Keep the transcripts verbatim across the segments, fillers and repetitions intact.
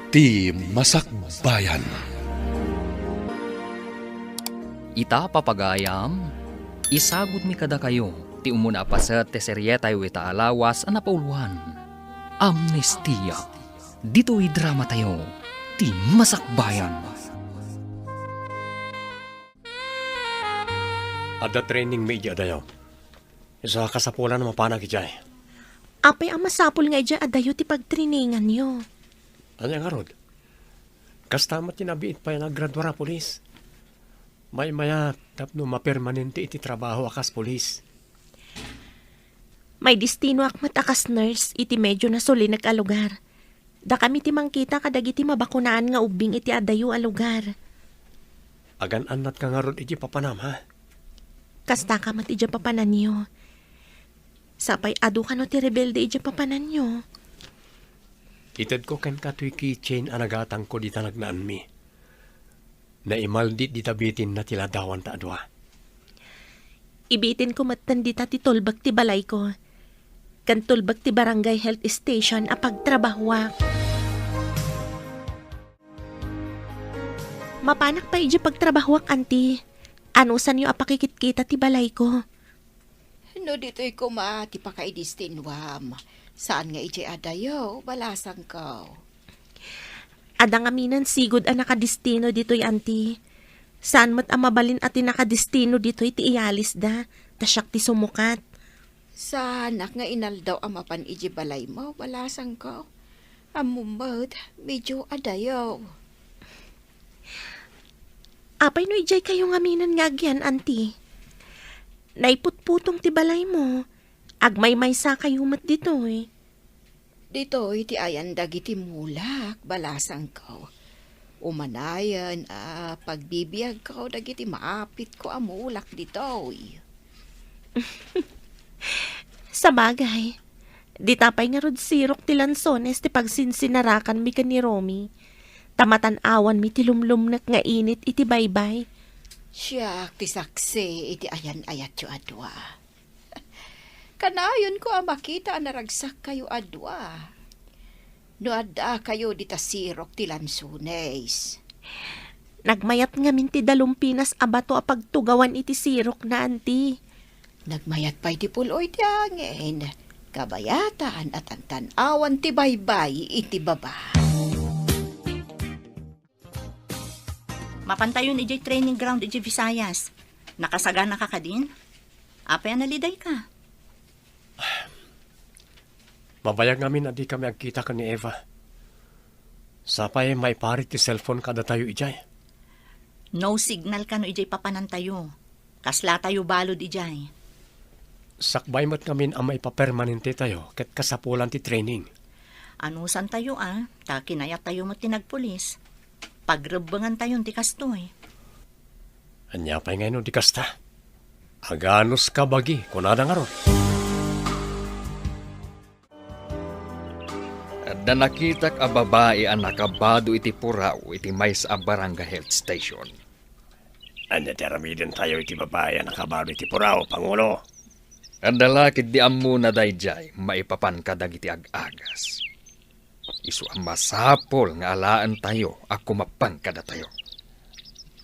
Ti Masakbayan. Ita, papagayam, isagutmi kadakayo ti umuna a paset ti serietayo ita a lawas a napauloan, Amnestia. Ditoy dramatayo, Ti Masakbayan. Adda training mi idiay adayo. Isu a kasapulan a mapanak idiay. Apay a masapul nga idiay adayo ti pagtraininganyo? Ania ngarud? Kasta met ti nabiit pay a naggraduar a pulis. Maymayat tapno mapermanente iti trabaho a kas pulis. Maidestinoak met a kas nurse iti medyo nasulinek a lugar. Dakami ti mangkita kadagiti mabakunaan nga ubbing iti adayo a lugar. Agan-annatka ngarud idiay papanam, ha? Kastaka met idiay papananyo. Sapay adu kano ti rebelde idiay papananyo. Itedko kenka toy keychain a nagatangko dita nagnaanmi. Naimaldit dita bitinna ti ladawanta a dua. Ibitinko metten dita ti tulbek ti balayko. Ken tulbek ti barangay health station a pagtrabahoak. Mapanak pay idiay pagtrabahoak, anti. Anusanyo a pakikitkita ti balayko? No ditoy koma ti pakaidestinoam, saan nga idiay adayo, balasangko. Adda ngamin sigud a nakadestino ditoy, anti. Saan met a mabalin a ti nakadestino ditoy ti iyalisda, ta siak ti sumukat. Saanak nga inaldaw a mapan idiay balaymo, balasangko. Ammom met, medyo adayo. Apay no idiaykayo ngaminen nga agyan, anti? Naiputputong ti balaymo. Agmaymaysakayo met ditoy. Ditoy ti ayan dagiti mulak, balasangko. Umanayen a pagbibiagko dagiti maapitko a mulak ditoy. Sabagay, dita pay ngarud sirok ti lansones ti pagsinsinarakanmi ken ni Romy. Ta matan-awanmi ti lumlumnek nga init iti baybay. Siak ti saksi iti ayan-ayatyo a dua. Kanayonko a makita a naragsakkayo a dua. No addakayo dita sirok ti lansones. Nagmayat ngamin ti dalumpinas a bato a pagtugawan iti sirokna, anti. Nagmayat pay ti pul-oy ti angin. Kabayatan a tantan-awan ti baybay iti baba. Mapantayon idiay training ground idiay Visayas. Nakasaganaka kadin? Apay a nalidayka? Mabayag ngamin a dikami agkita ken ni Eva. Sapay maiparit ti cellphone kadatayo idiay. No signal kano idiay papanantayo. Kaslatayo balud idiay. Sakbay met ngamin a maipapermanentetayo ket kasapulan ti training. Anusantayo a, ta kinayattayo met ti nagpulis. Pagrebbengantayon ti kastoy. Ania pay ngay no di kasta? Aganus ka bagi, kunada ngarud. Adda nakitak a babai a nakabado iti puraw iti maysa a barangay health station. Ania ti aramidentayo iti babai a nakabado iti puraw, Pangulo? Adda la ketdi ammona daydiay maipapan kadagiti ag-agas. Isu a masapul nga alaentayo a kumappeng kadatayo.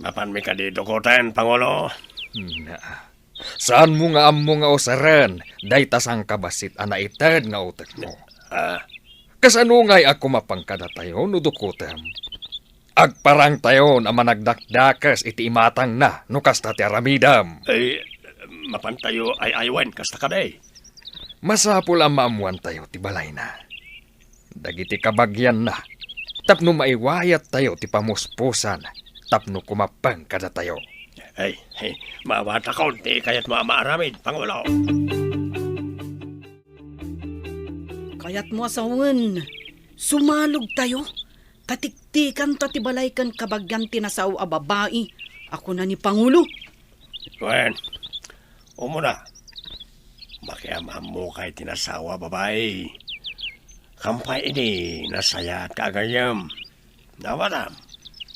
Mapanmi kadi dukoten, Pangulo? Naa. Saanmo nga ammo nga usaren dayta sangkabassit a naited nga utekmo. Ah. Kasano ngay a kumappeng kadatayo no dukotem? Agparangtayon a managdakdakes iti imatangna no kasta ti aramidem. Ay, mapantayo ay-aywen kasta kadi. Masapul a maammoantayo ti balayna. Dagiti kabagianna, tapno maiwayattayo ti pamuspusan, tapno kumappeng kadatayo. Ay, ay, maawatakon ti kayatmo a maaramid, Pangulo. Kayatmo a sawen, sumalogtayo, ta tiktikanto ti balay ken kabagian ti nasao a babai a kuna ni Pangulo. Wen, umuna, makiamammo kay ti nasao a babai. Kampay idi, nasayaat ka agayem. Nawatam.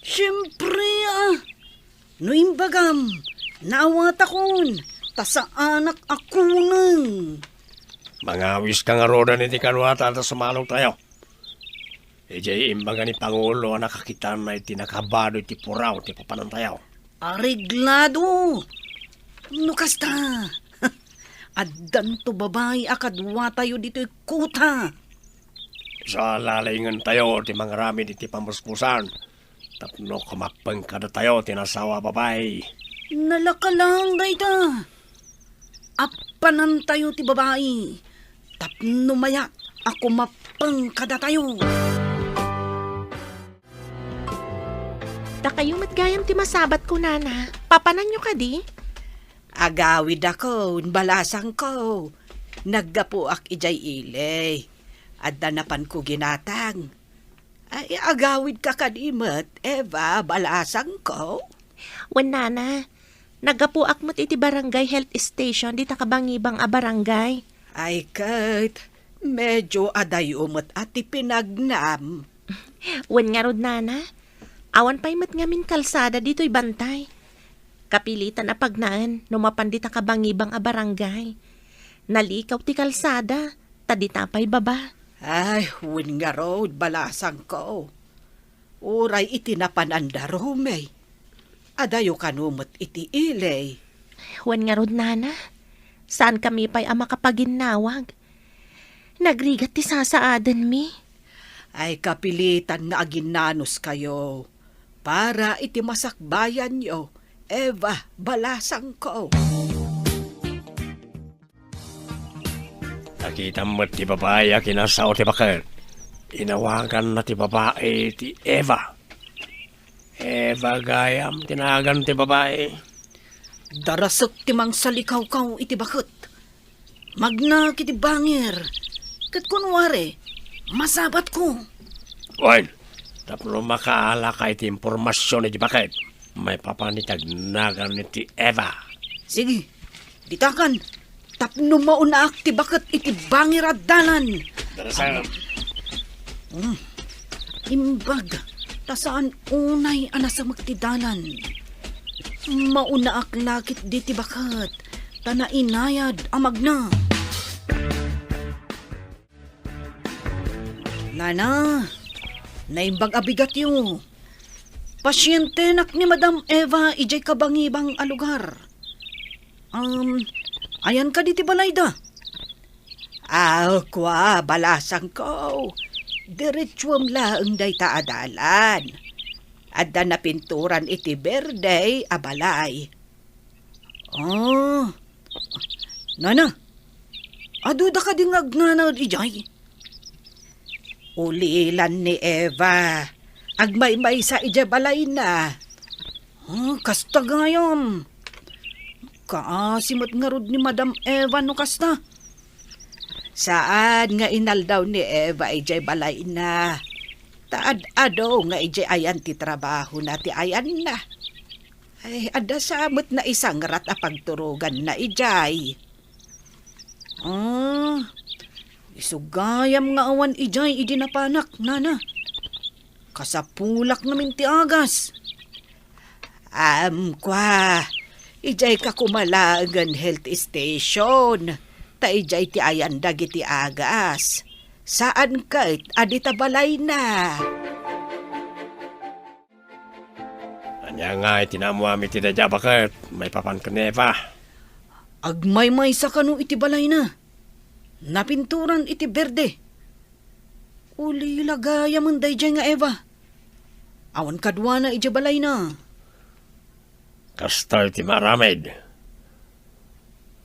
Siempre, ah. No imbagam, naawatakon, ta saanak a kuneng. Mangawis ka ngaruden iti kaduata ta sumalogtayo. Idiay imbaga ni Pangulo a nakakitanna iti nakabado iti puraw ti papanantayo. Areglado! No kasta, addanto babai a kaduatayo ditoy kuta. Isu a lalingentayo ti mangaramid iti pamuspusan tapno kumappeng kadatayo ti nasawa a babai. Nalaka laeng dayta. Appanantayo ti babai tapno mayat a kumappeng kadatayo. Dakayo met gayam ti masabatko, nana. Papananyo kadi? Agawidakon, balasangko. Naggapuak idiay ili. Adda napanko ginatang. Ay, agawidka kadi met, Eva, balasangko? Wen, nana. Naggapuak met iti barangay health station dita kabangibang a barangay. Ay ket, medyo adayo met a ti pinagnam. Wen ngarud, nana, awan pay met ngamin kalsada ditoy bantay. Kapilitan a pagnaen no mapan dita kabangibang a barangay. Nalikaw ti kalsada, ta dita pay baba. Ay, wen ngarud, balasangko. Uray iti napananda, Rome. Adayo kano met iti ili. Wen ngarud, nana, saankami pay a makapaginnawag. Nagrigat ti sasaadenmi. Ay, kapilitan nga aginnanuskayo para iti masakbayanyo, Eva, balasangko. Nakitam met ti babai a kinasao ti baket. Inawaganna ti babai ti Eva. Eva gayam ti nagan ti babai. Darasek ti mangsalikawkaw iti baket. Magnak iti bangir. Ket kunwari, masabatko. Wen, tapno makaalaka iti impormasion iti baket, maipapan iti agnagan ti Eva. Sige, ditakan, tapno maunaak ti baket iti bangir a dalan. Darasem. Hmm. Imbag, ta saan unay a nasamek ti dalan. Maunaak la ketdi ti baket, ta nainayad a magna. Nana, naimbag a bigatyo. Pasientenak ni Madam Eva idiay kabangibang a lugar. Um, ayan kadi ti balayda? Aw, kua, balasangko. Diretsuem laeng dayta a dalan. Adda napinturan iti berde a balay. Ah, nana, aduda kadi nga agnanaed idiay? Ulilan ni Eva. Agmaymaysa idiay balayna. Ah, kasta gayam. Kaasi met ngarud ni Madam Eva no kasta. Saan nga inaldaw ni Eva idiay balayna. Ta ad-adu nga idiay ayan ti trabahona ti ayanna. Ay, adda sa met naisangrat a pagturoganna idiay. Ah, isu gayam nga awan idiay idi napanak, nana. Kasapulak ngamin ti agas. Am, kua, idiay ka koma laengen health station, ta idiay ti ayan dagiti agas. Saan ket a dita balayna. Ania nga iti naammoam iti daydiay a baket maipapan ken ni Eva? Agmaymaysa kano iti balayna. Napinturan iti berde. Ulila gayamen daydiay nga Eva. Awan kaduana idiay balayna. Kasta iti maaramid.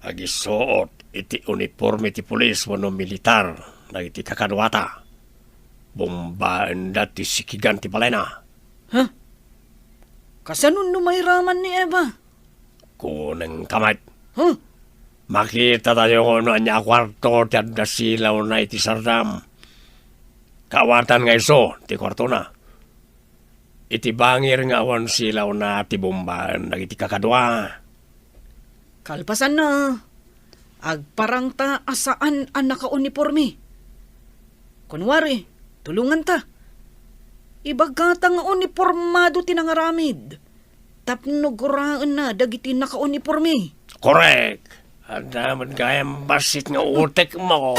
Agisuot iti uniporme ti pulis wenno militar dagiti kakaduata. Bombaenda ti sikigan ti balayna. Ha? Kasano no mairaman ni Eva? Kunengka met. Ha? Makitatayo no ania a kuarto ti adda silawna iti sardam. Kaawatan nga isu ti kuartona. Iti bangir nga awan silawna ti bombaen dagiti kakadua. Kalpasanna, agparangta a saan a nakauniporme. Kunwari, tulonganta. Ibagata nga unipormado ti nangaramid tapno guraenna dagiti nakauniporme. Korek! Adda met gayam bassit nga utekmo.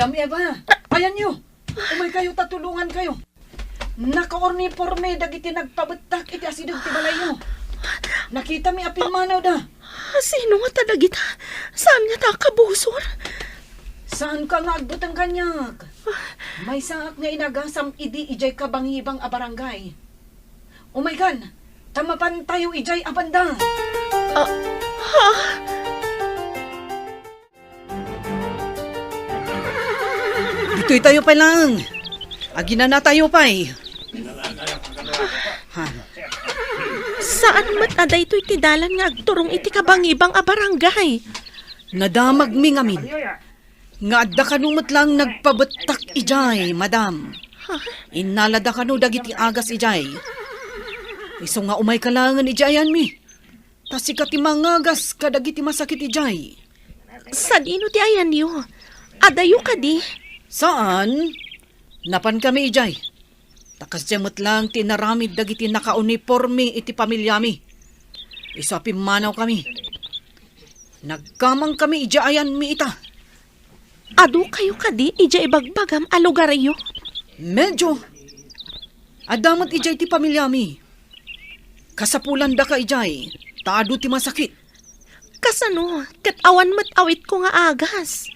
Madam Eva, ayanyo. Umaykayo ta tulongankayo. Nakauniporme dagiti nagpabettak iti asideg ti balayyo. Nakitami a pimmanawda. Sino ngata dagita? Saan ngata a kabusor? Saanka nga agbuteng kaniak? Maysaak nga inagasam idi idiay kabangibang a barangay. Umaykan, ta mapantayo idiay a banda. Ah, ha? Ditoy tayo pay laeng. Aginana tayo pay. Ha? Saan met a daytoy ti dalan nga agturong iti kabangibang a barangay? Nadamagmi ngamin nga adda kano met laeng nagpabettak idiay, madam. Ha? Innalada kano dagiti agas idiay. Isu nga umayka laengen idiay ayanmi. Ta sika ti mangagas kadagiti masakit idiay. Sadino ti ayanyo? Adayo kadi? Saan? Napankami idiay. Ta kasdiay met laeng ti inaramid dagiti nakauniporme iti pamiliami. Isu a pimmanawkami. Nagkamangkami idiay ayanmi ita. Adukayo kadi idiay ibagbagam a lugaryo? Medyo. Adda met idiay ti pamiliami. Kasapulandaka idiay, ta adu ti masakit. Kasano? Ket awan met awitko nga agas.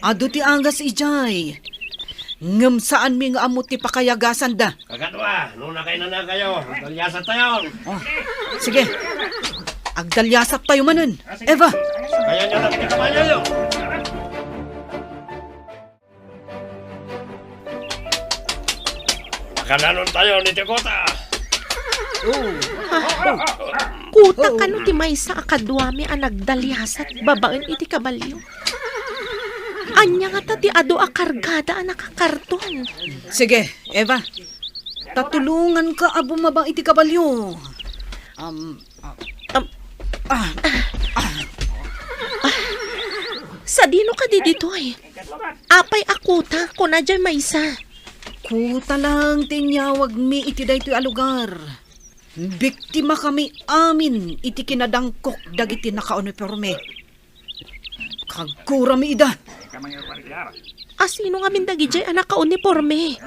Adu ti agas idiay. Ngem saanmi nga ammo ti pakayagasanda. Kakadua, no nakainanakayo, agdaliasat tayo. Oh, sige. Agdaliasat tayo manen. Eva. Kaya nyo lang pinakamalyo. Nakananon tayo ni Dakota. Oh. Kuta kano ti maysa a kaduami a nagdaliasat babaen iti kabalio? Ania ngata ti adu a kargada a nakakarton? Sige, Eva. Ta tulonganka a bumaba iti kabalio. Um, ah, um, ah, ah. Sadino kadi ditoy? Apay a kuta, kuna diay maysa. Kuta lang ti inyawagmi iti daytoy a lugar. Biktima kami amin iti kinadangkok dagiti nakauniporme. Kagkurami ida. Asino ngamin dagidiay a nakauniporme?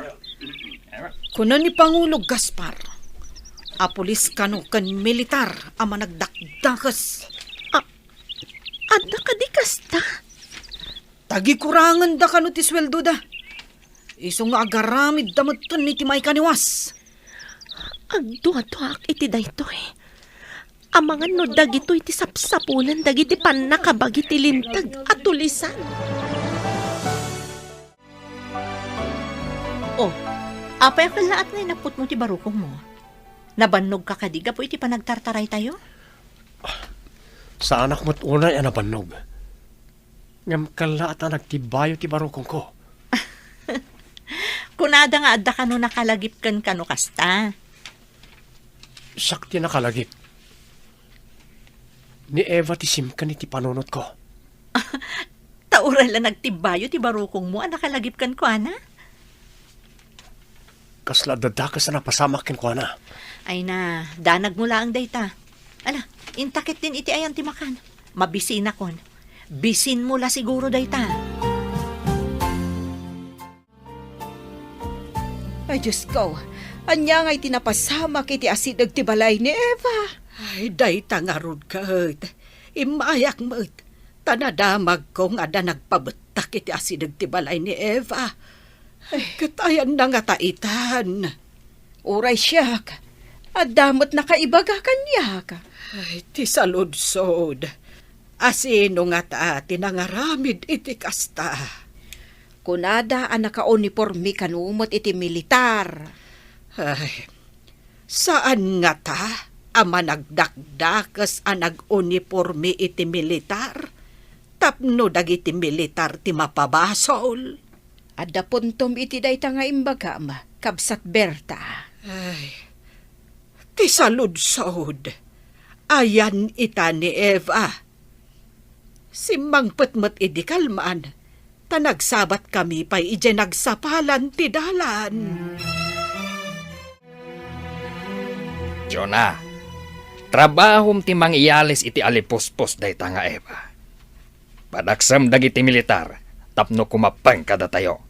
Kuna ni Pangulo Gaspar a pulis kano ken militar a managdakdakes. A-, adda kadi kasta? Tagikurangenda kano ti sueldoda. Isu nga agaramidda metten iti maikaniwas. Agduaduaak iti daytoy. Amangan no dagitoy ti sapsapulen dagiti pannakabagi ti linteg a tulisan. Oh, apay a kellaat nga inapputmo ti barukongmo? Nabannogka kadi gapu iti panagtartaraytayo? Saanak met unay a nabannog. Ngem kellaat a nagtibbayo ti barukongko. Kunada nga adda kano nakalagip ken kano kasta. Siak ti nakalagip. Ni Eva ti simken iti panunotko. Ta uray la nagtibbayo ti barukongmo a nakalagip kenkuana? Kasla adda dakes a napasamak kenkuana. Ay na, danagmo laeng dayta. Ala, inta ketdin iti ayan ti makan. Mabisinakon. Bisinmo la siguro dayta. Ay, Diosko, ania ngay ti napasamak iti asideg ti balay ni Eva? Ay, dayta ngarud ket. Immayak met. Ta nadamagko nga adda nagpabettak iti asideg ti balay ni Eva. Ay, ket ayanna ngata itan? Uray siak, adda met nakaibaga kaniak. Ay, ti saludsod. Asino ngata ti nangaramid iti kasta? Kunada a nakauniporme kano met iti militar. Ay, saan ngata a managdakdakes a nag-uniporme iti militar tapno dagiti militar ti mapabasol? Adda puntom iti dayta nga imbagam, Kabsat Berta. Ay, ti saludsod. Ayan ita ni Eva. Simmangpet met idi kalman, ta nagsabatkami pay idiay nagsapalan ti dalan. Jonah, trabahom ti mangiyalis iti alipuspos dayta nga Eva. Padaksem dagiti militar, tapno kumappeng kadatayo.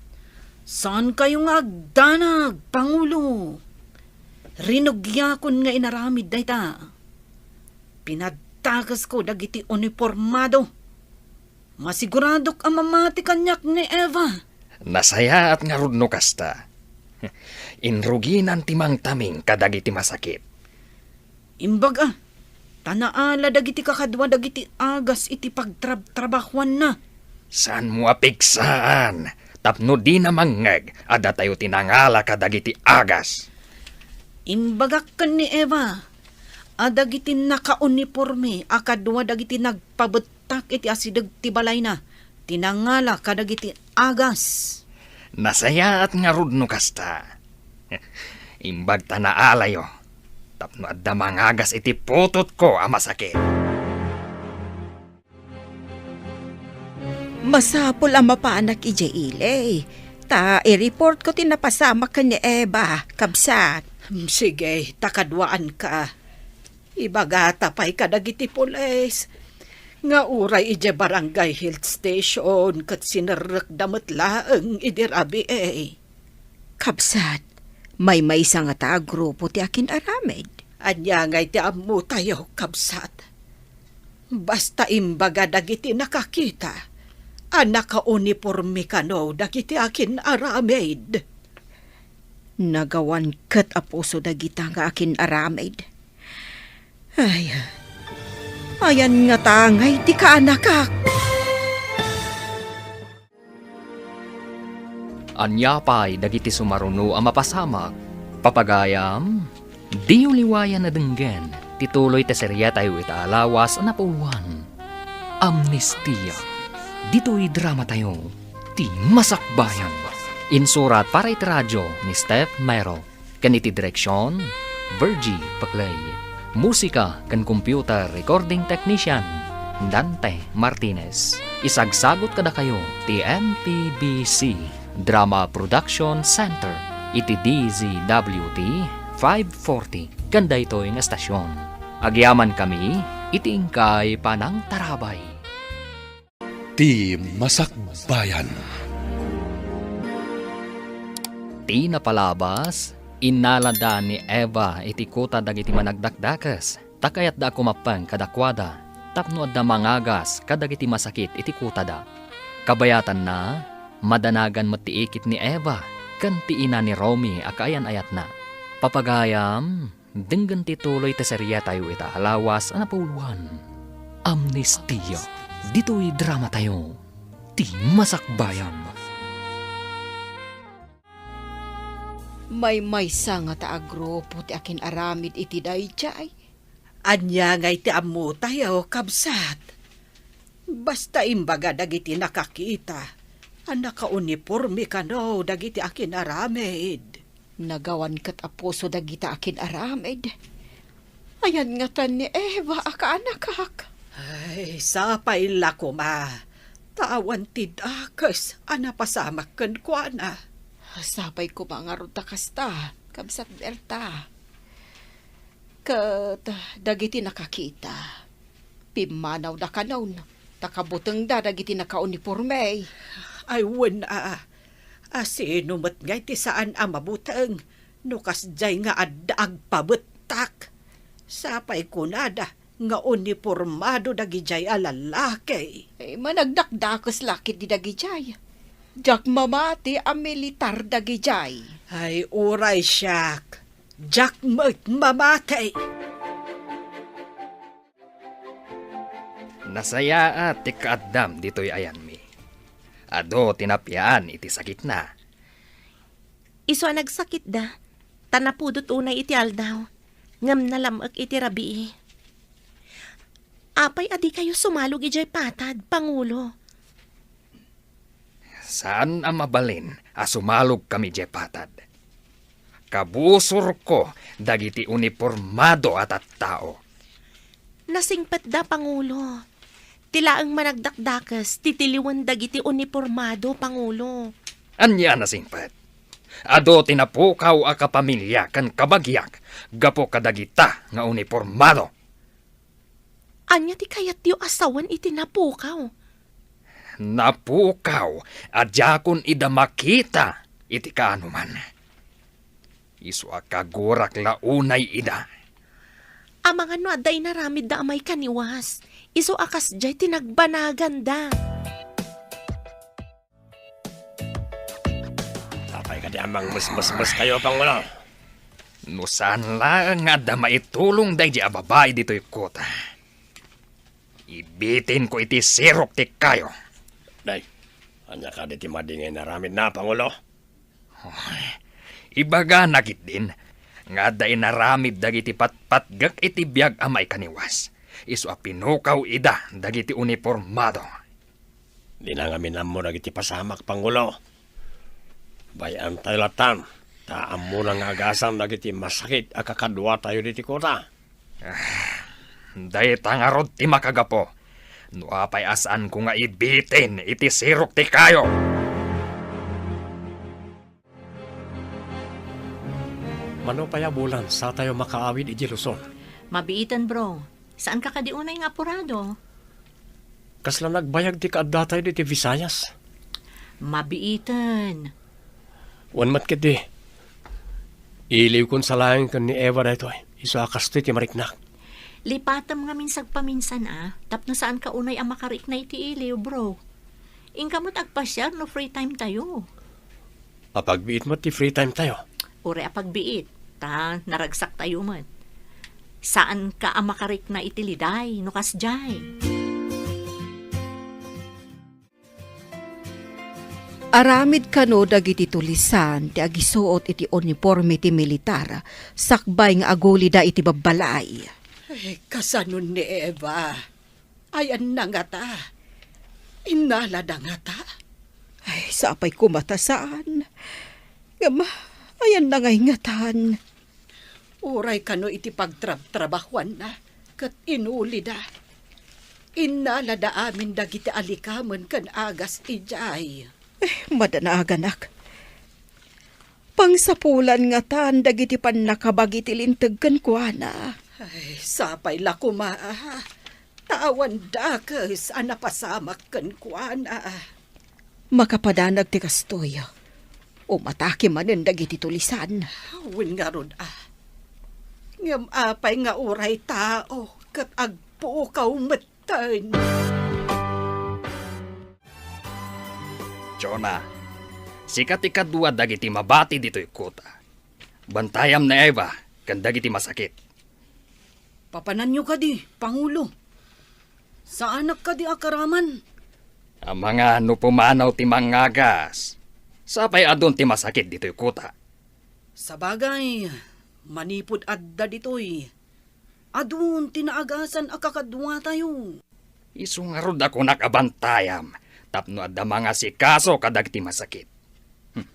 Saankayo nga agdanag, Pangulo. Rinugiakon nga inaramid dayta. Pinaddakesko dagiti unipormado. Masiguradok a mamati kaniak ni Eva. Nasayaat ngarud no kasta. Inruginan ti mangtaming kadagiti masakit. Imbag a, ta naala dagiti kakadua dagiti agas iti pagtrabtrabahuanna. Saanmo a pigsaan tapno dina mangngeg a datayo ti nangala kadagiti agas. Imbagak ken ni Eva a dagiti nakauniporme a kadua dagiti nagpabettak iti asideg ti balayna ti nangala kadagiti agas. Nasayaat ngarud no kasta. Imbag ta naalayo tapno adda mangagas iti putotko a masakit. Masapul a mapanak idiay ili, ta i-reportko ti napasamak ken ni Eva, kabsat. Hmm, sige, ta kaduaanka. Ibagata pay kadagiti pulis nga uray idiay barangay health station ket sinerrekda met laeng idi rabii. Kabsat, maymaysa ngata a grupo ti akin-aramid. Ania ngay ti ammotayo, kabsat? Basta imbaga dagiti nakakita a nakauniporme kano dagiti akin-aramid. Nagawan ket a puso dagita nga akin-aramid. Ay, ayan ngata ngay ti kaanakak. Ania pay dagiti sumaruno a mapasamak? Papagayam, diyo liwayan a denggen ti tuloy ti seriatayo ita a lawas a napuloan, Amnestia. Ditoy dramatayo, ti Masakbayan. Insurat para iti radio ni Steph Mero. Ken iti direksion, Virgie Paclay. Musika ken computer recording technician, Dante Martinez. Isagsagut kadakayo ti M P B C Drama Production Center iti D Z W T five forty ken daytoy nga estasion. Agyamankami iti inkay panangtarabay. Ti Masakbayan. Ti napalabas, innalada ni Eva iti kuta dagiti managdakdakes, ta kayatda a kumappeng kadakuada tapno adda mangagas kadagiti masakit iti kutada. Kabayatanna, madanagan met ti ikit ni Eva ken ti ina ni Romy a kaayan-ayatna. Papagayam, denggen ti tuloy ti seriatayo ita a lawas a napuloan, Amnestia. Ditoy dramatayo, ti Masakbayan. Maymaysa ngata a grupo ti akin-aramid iti daydiay. Ania ngay ti ammotayo, kabsat? Basta imbaga dagiti nakakita a nakauniporme kano dagiti akin-aramid. Nagawan ket a puso dagita akin-aramid. Ayan ngatan ni Eva a kaanakak. Ay, sapay la koma, ta awan ti dakes a napasamak kenkuana. Sapay koma ngarud ta kasta, kabsat Berta. Ket dagiti nakakita, pimmanawda kanon, ta kabutengda dagiti nakauniporme. Ay, wen a, a sino met ngay ti saan a mabuteng no kasdiay nga adda agpabettak? Sapay kunada nga unipormado dagidiay a lallaki. Eh, managdakdakes la ketdi dagidiay. Diak mamati a militar dagidiay. Ay, uray siak. Diak met mamati. Nasayaat ti kaaddam ditoy ayanmi. Adu ti napiaan iti sakitna. Isu a nagsakitda, ta napudot unay iti aldaw, ngem nalam-ek iti rabii. Apay a dikayo sumalog idiay patad, Pangulo? Saan a mabalin a sumalogkami idiay patad. Kabusorko dagiti unipormado a tattao. Nasingpetda, Pangulo. Ti laeng managdakdakes ti tiliwen dagiti unipormado, Pangulo. Ania a nasingpet? Adu ti napukaw a kapamilya ken kabagiak gapu kadagita nga unipormado. Ania ti kayatyo a sawen iti napukaw? Napukaw a diakon ida makita iti kaanoman. Isu a kagurak la unay ida. Amangan no adda inaramidda a maikaniwas, isu a kasdiay ti nagbanaganda. Apay kadi a mangmusmusmuskayo, Pangulo? No saan laeng nga adda maitulong daydi a babai ditoy kuta, ibitinko iti sirok ti kayo. Day, ania kadi ti madi nga inaramidna, Pangulo? Oy, ibagana ketdin nga adda inaramid dagiti patpatgek iti biag a maikaniwas, isu a pinukaw ida dagiti unipormado. Dina ngamin ammo dagiti pasamak, Pangulo. Bay-antayo latan, ta ammona nga agasam dagiti masakit a kakaduatayo ditoy kuta. Ah, dayta ngarud ti makagapu no apay a saanko nga ibitin iti sirok ti kayo. Mano pay a bulan satayo makaawid idiay Luzon? Mabiiten, bro. Saanka kadi unay nga apurado? Kasla nagbayag ti kaaddatayo ditoy Visayas. Mabiiten. Wen met ketdi. Iliwkon sa laeng ken ni Eva daytoy. Isu a kastoy ti mariknak. Lipatem ngamin sagpaminsan a, tapno saanka unay a makarikna iti iliw, bro. Inka met agpasiar no free time tayo. Apagbiit met ti free time tayo. Uray apagbiit, ta naragsak tayo met. Saanka a makarikna iti liday no kasdiay. Aramid kano dagiti tulisan ti agisuot iti uniporme ti militar sakbay nga agulida iti babbalay. Ay, kasano ni Eva? Ayanna ngata? Innalada ngata? Ay, sapay koma ta saan. Ngem, ayanna ngay ngatan? Uray kano iti pagtrabtrabahoanna ket inulida. Innalada amin dagiti alikamen ken agas idiay. Eh, madanaganak. Pangsapulan ngatan dagiti pannakabagi ti linteg kenkuana. Ay, sapay la koma, ah. Ta awan dakes a napasamak kenkuana. Makapadanag ti kastoy. Umatake manen dagiti tulisan. Wen ngarud, ah. Ngem apay nga uray tao ket agpukaw metten? Jonah, sika ti kadua dagiti mabati ditoy kuta. Bantayam ni Eva ken dagiti masakit. Papananyo kadi, Pangulo. Saanak kadi a karaman? Amangan no pumanaw ti mangagas. Sapay adun ti masakit ditoy kuta. Sabagay, manipud adda ditoy, adun ti naagasan a kakaduatayo. Isu ngarud a kunak a bantayam tapno adda mangasikaso kadagiti masakit. Hmm.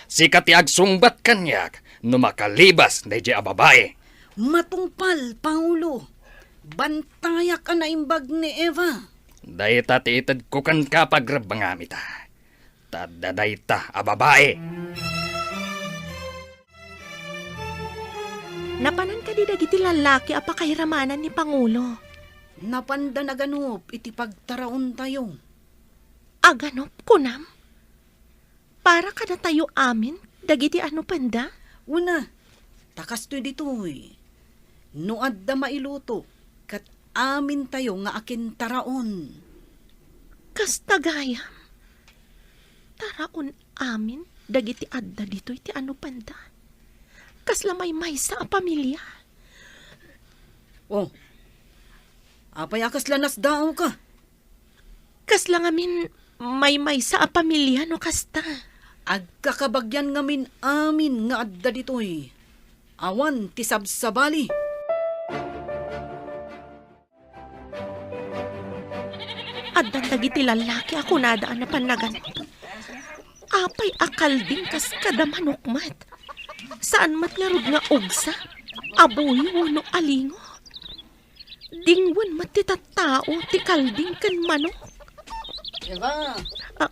Sika ti agsungbat kaniak no makalibas daydiay a babai. Matungpal, Pangulo. Bantayak a naimbag ni Eva. Dayta ti itedko kenka, pagrebbengamita. Ta adda dayta a babai. Napanan kadi dagiti lallaki a pakairamanan ni Pangulo? Napanda naganup iti pagtaraontayo. Aganup, kunam? Para kadatayo amin dagiti anupenda? Una, ta kastoy ditoy. No adda mailuto, ket amintayo nga akintaraon. Kasta gayam, taraon amin dagiti adda ditoy ti anupenda. Kasla maymaysa a pamilia. Oh, apay a kasla nasdaawka? Kasla ngamin maymaysa a pamilia no kasta. Agkakabagian ngamin amin nga adda ditoy. Awan ti sabsabali. Addan dagiti lallaki a kunada a napan naganup. Apay a kalding kas kada manok met? Saan met ngarud nga ugsa, abuyo wenno alingo? Dingwen met ti tattao ti kalding ken manok. Eva, ah,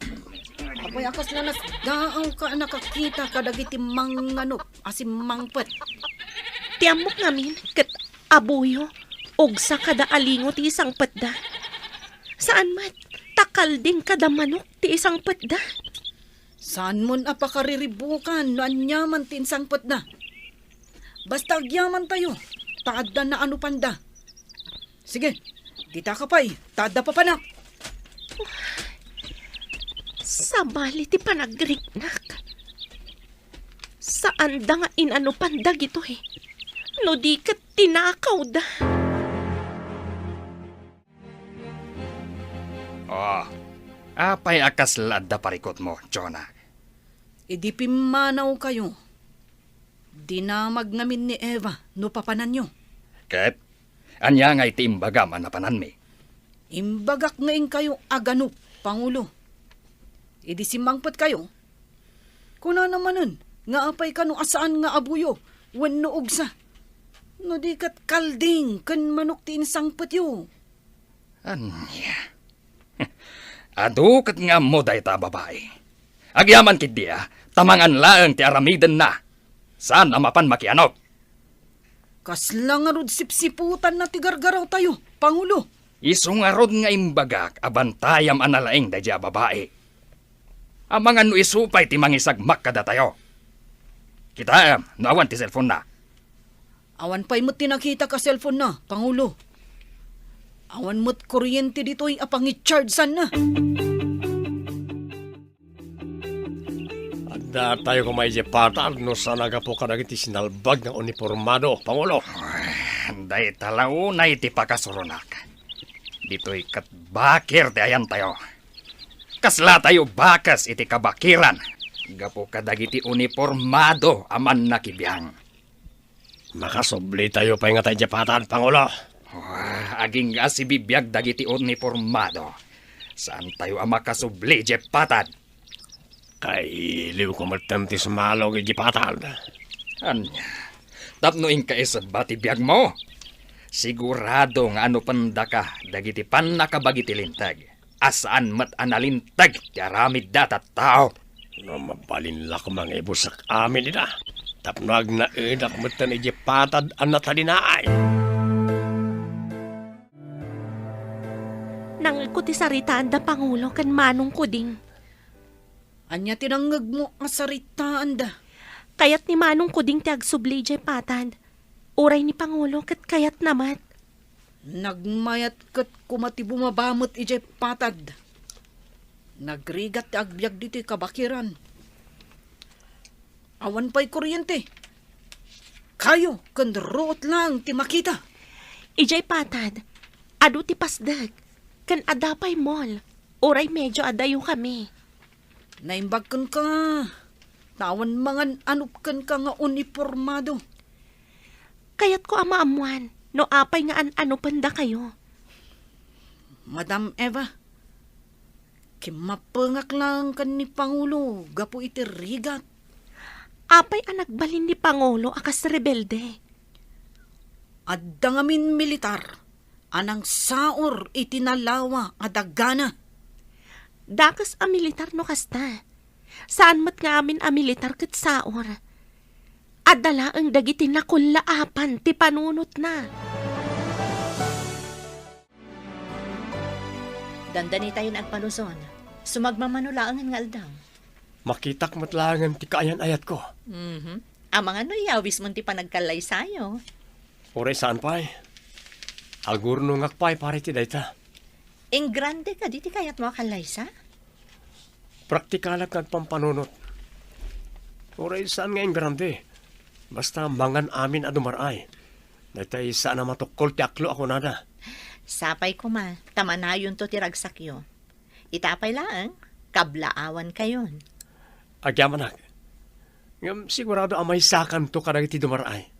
apay a kasla nasdaawka a nakakita kadagiti manganup a simmangpet? Ti ammok ngamin ket abuyo, ugsa kada alingo ti isangpetda. Saan met, ta kalding kada manok ti isangpetda. Saanmon a pakariribukan no aniaman ti insangpetda. Basta agyamantayo, ta adda naanupanda. Sige, ditaka pay, ta adda papanak. Sabali ti panagriknak. Saanda nga inanupan dagitoy, no di ket tinakawda. Oh, apay a kasla adda parikutmo, Jonah? Idi pimmanawkayo, dinamag ngamin ni Eva no papananyo. Ket ania ngay ti imbagam a napananmi? Imbagak nga inkayo aganup, Pangulo. Idi simmangpetkayo, kunana manen nga apay kano a saan nga abuyo wenno ugsa. No di ket kalding ken manok ti insangpetyo. Ania? Adu ket nga ammo dayta a babai. Agyaman ketdi a, ta mangan laeng ti aramidenna. Saan a mapan makianok. Kasla ngarud sipsiputanna ti gargarawtayo, Pangulo. Isu ngarud nga imbagak a bantayam a nalaing daydiay a babai. Amangan no isu pay ti mangisagmak kadatayo. Kitaem no awan ti cellphone-na. Awan pay met ti nakitak a cellphone-na, Pangulo. Awan met kuryente ditoy a pangichargeanna. Adda tayo koma idiay patad no saan a gapu kadagiti sinalbag nga unipormado, Pangulo. Dayta la unay ti pakasuronak. Ditoy ket bakir ti ayantayo. Kasla tayo bakes iti kabakiran gapu kadagiti unipormado a mannakibiang. Makasubli tayo pay ngata idiay patad, Pangulo. Ah, agingga sibibiag dagiti unipormado. Saan tayo a makasubli idiay patad. Kailiwko metten ti sumalog idiay patad. Ania? Tapno inka isebba ti biagmo? Sigurado nga anupendaka dagiti pannakabagi ti Linteg. A saan met a nalinteg ti aramidda a tattao. No mabalin la koma nga ibusek amin ida, tapno agnaedak metten idiay patad a natalinaay. Nangngegko ti saritaanda, Pangulo, ken Manong Kuding. Ania ti nangngegmo a saritaanda? Kayat ni Manong Kuding ti agsubli idiay patad. Uray ni Pangulo ket kayatna met. Nagmayat ket koma ti bumaba met idiay patad. Nagrigat ti agbiag ditoy kabakiran. Awan pay kuryente. Kayo ken ruot laeng ti makita. Idiay patad, adu ti pasdek, ken adda pay mall, uray medio adayokami. Naimbag kenka, ta awan mangan-anup kenka nga unipormado. Kayatko a maammoan no apay nga an-anupendakayo. Madam Eva, kimmapengak laeng ken ni Pangulo gapu iti rigat. Apay a nagbalin ni Pangulo a kas rebelde? Adda ngamin militar a nangsaor iti nalawa a dagana. Dakes a militar no kasta. Saan met nga amin a militar ket saor. Adda laeng dagiti nakullaapan ti panunotna. Dandanitayon agpaluson. Sumagmamano laengen nga aldaw. Makitak met laengen ti kaayan-ayatko. Mhm. Amangan no iyawismon ti panagkallaysayo. Uray saan pay. Agurnongak pay para iti dayta. Ingrande kadi ti kayatmo a kallaysa? Praktikalak nga agpampanunot. Uray saan nga ingrande. Basta mangan amin a dumar-ay. Daytay saan a matukkol ti aklo a kunada. Sapay koma, ta manayonto ti ragsakyo. Ita pay laeng, kablaawankayon. Agyamanak. Ngem sigurado a maysakanto kadagiti dumar-ay.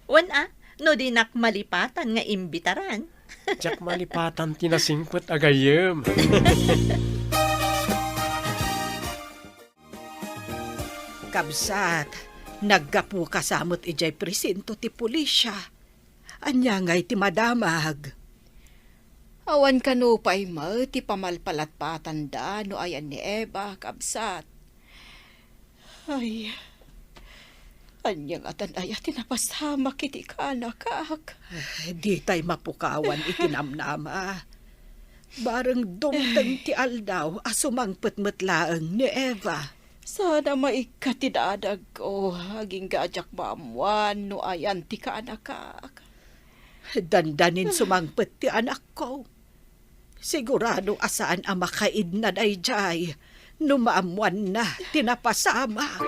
Wen a, no dinak malipatan nga imbitaran. Diak malipatan ti nasingpet a gayyem. Kabsat, naggapuka sa met idiay presinto ti pulisya. Ania ngay ti madamag? Awan kano pay met ti pamalpalatpatanda no ayan ni Eva, kabsat. Ay, ania ngatan aya ti napasamak iti kaanakak? Ay, ditay mapukawan iti namnama. Bareng dumteng ti aldaw a sumangpet met laeng ni Eva. Saan a maikkat ti dadagko, agingga a diak maammuan no ayan ti kaanakak. Dandanin sumangpet ti anakko. Sigurado a saan a makaidna daydiay no maammuanna ti napasamak.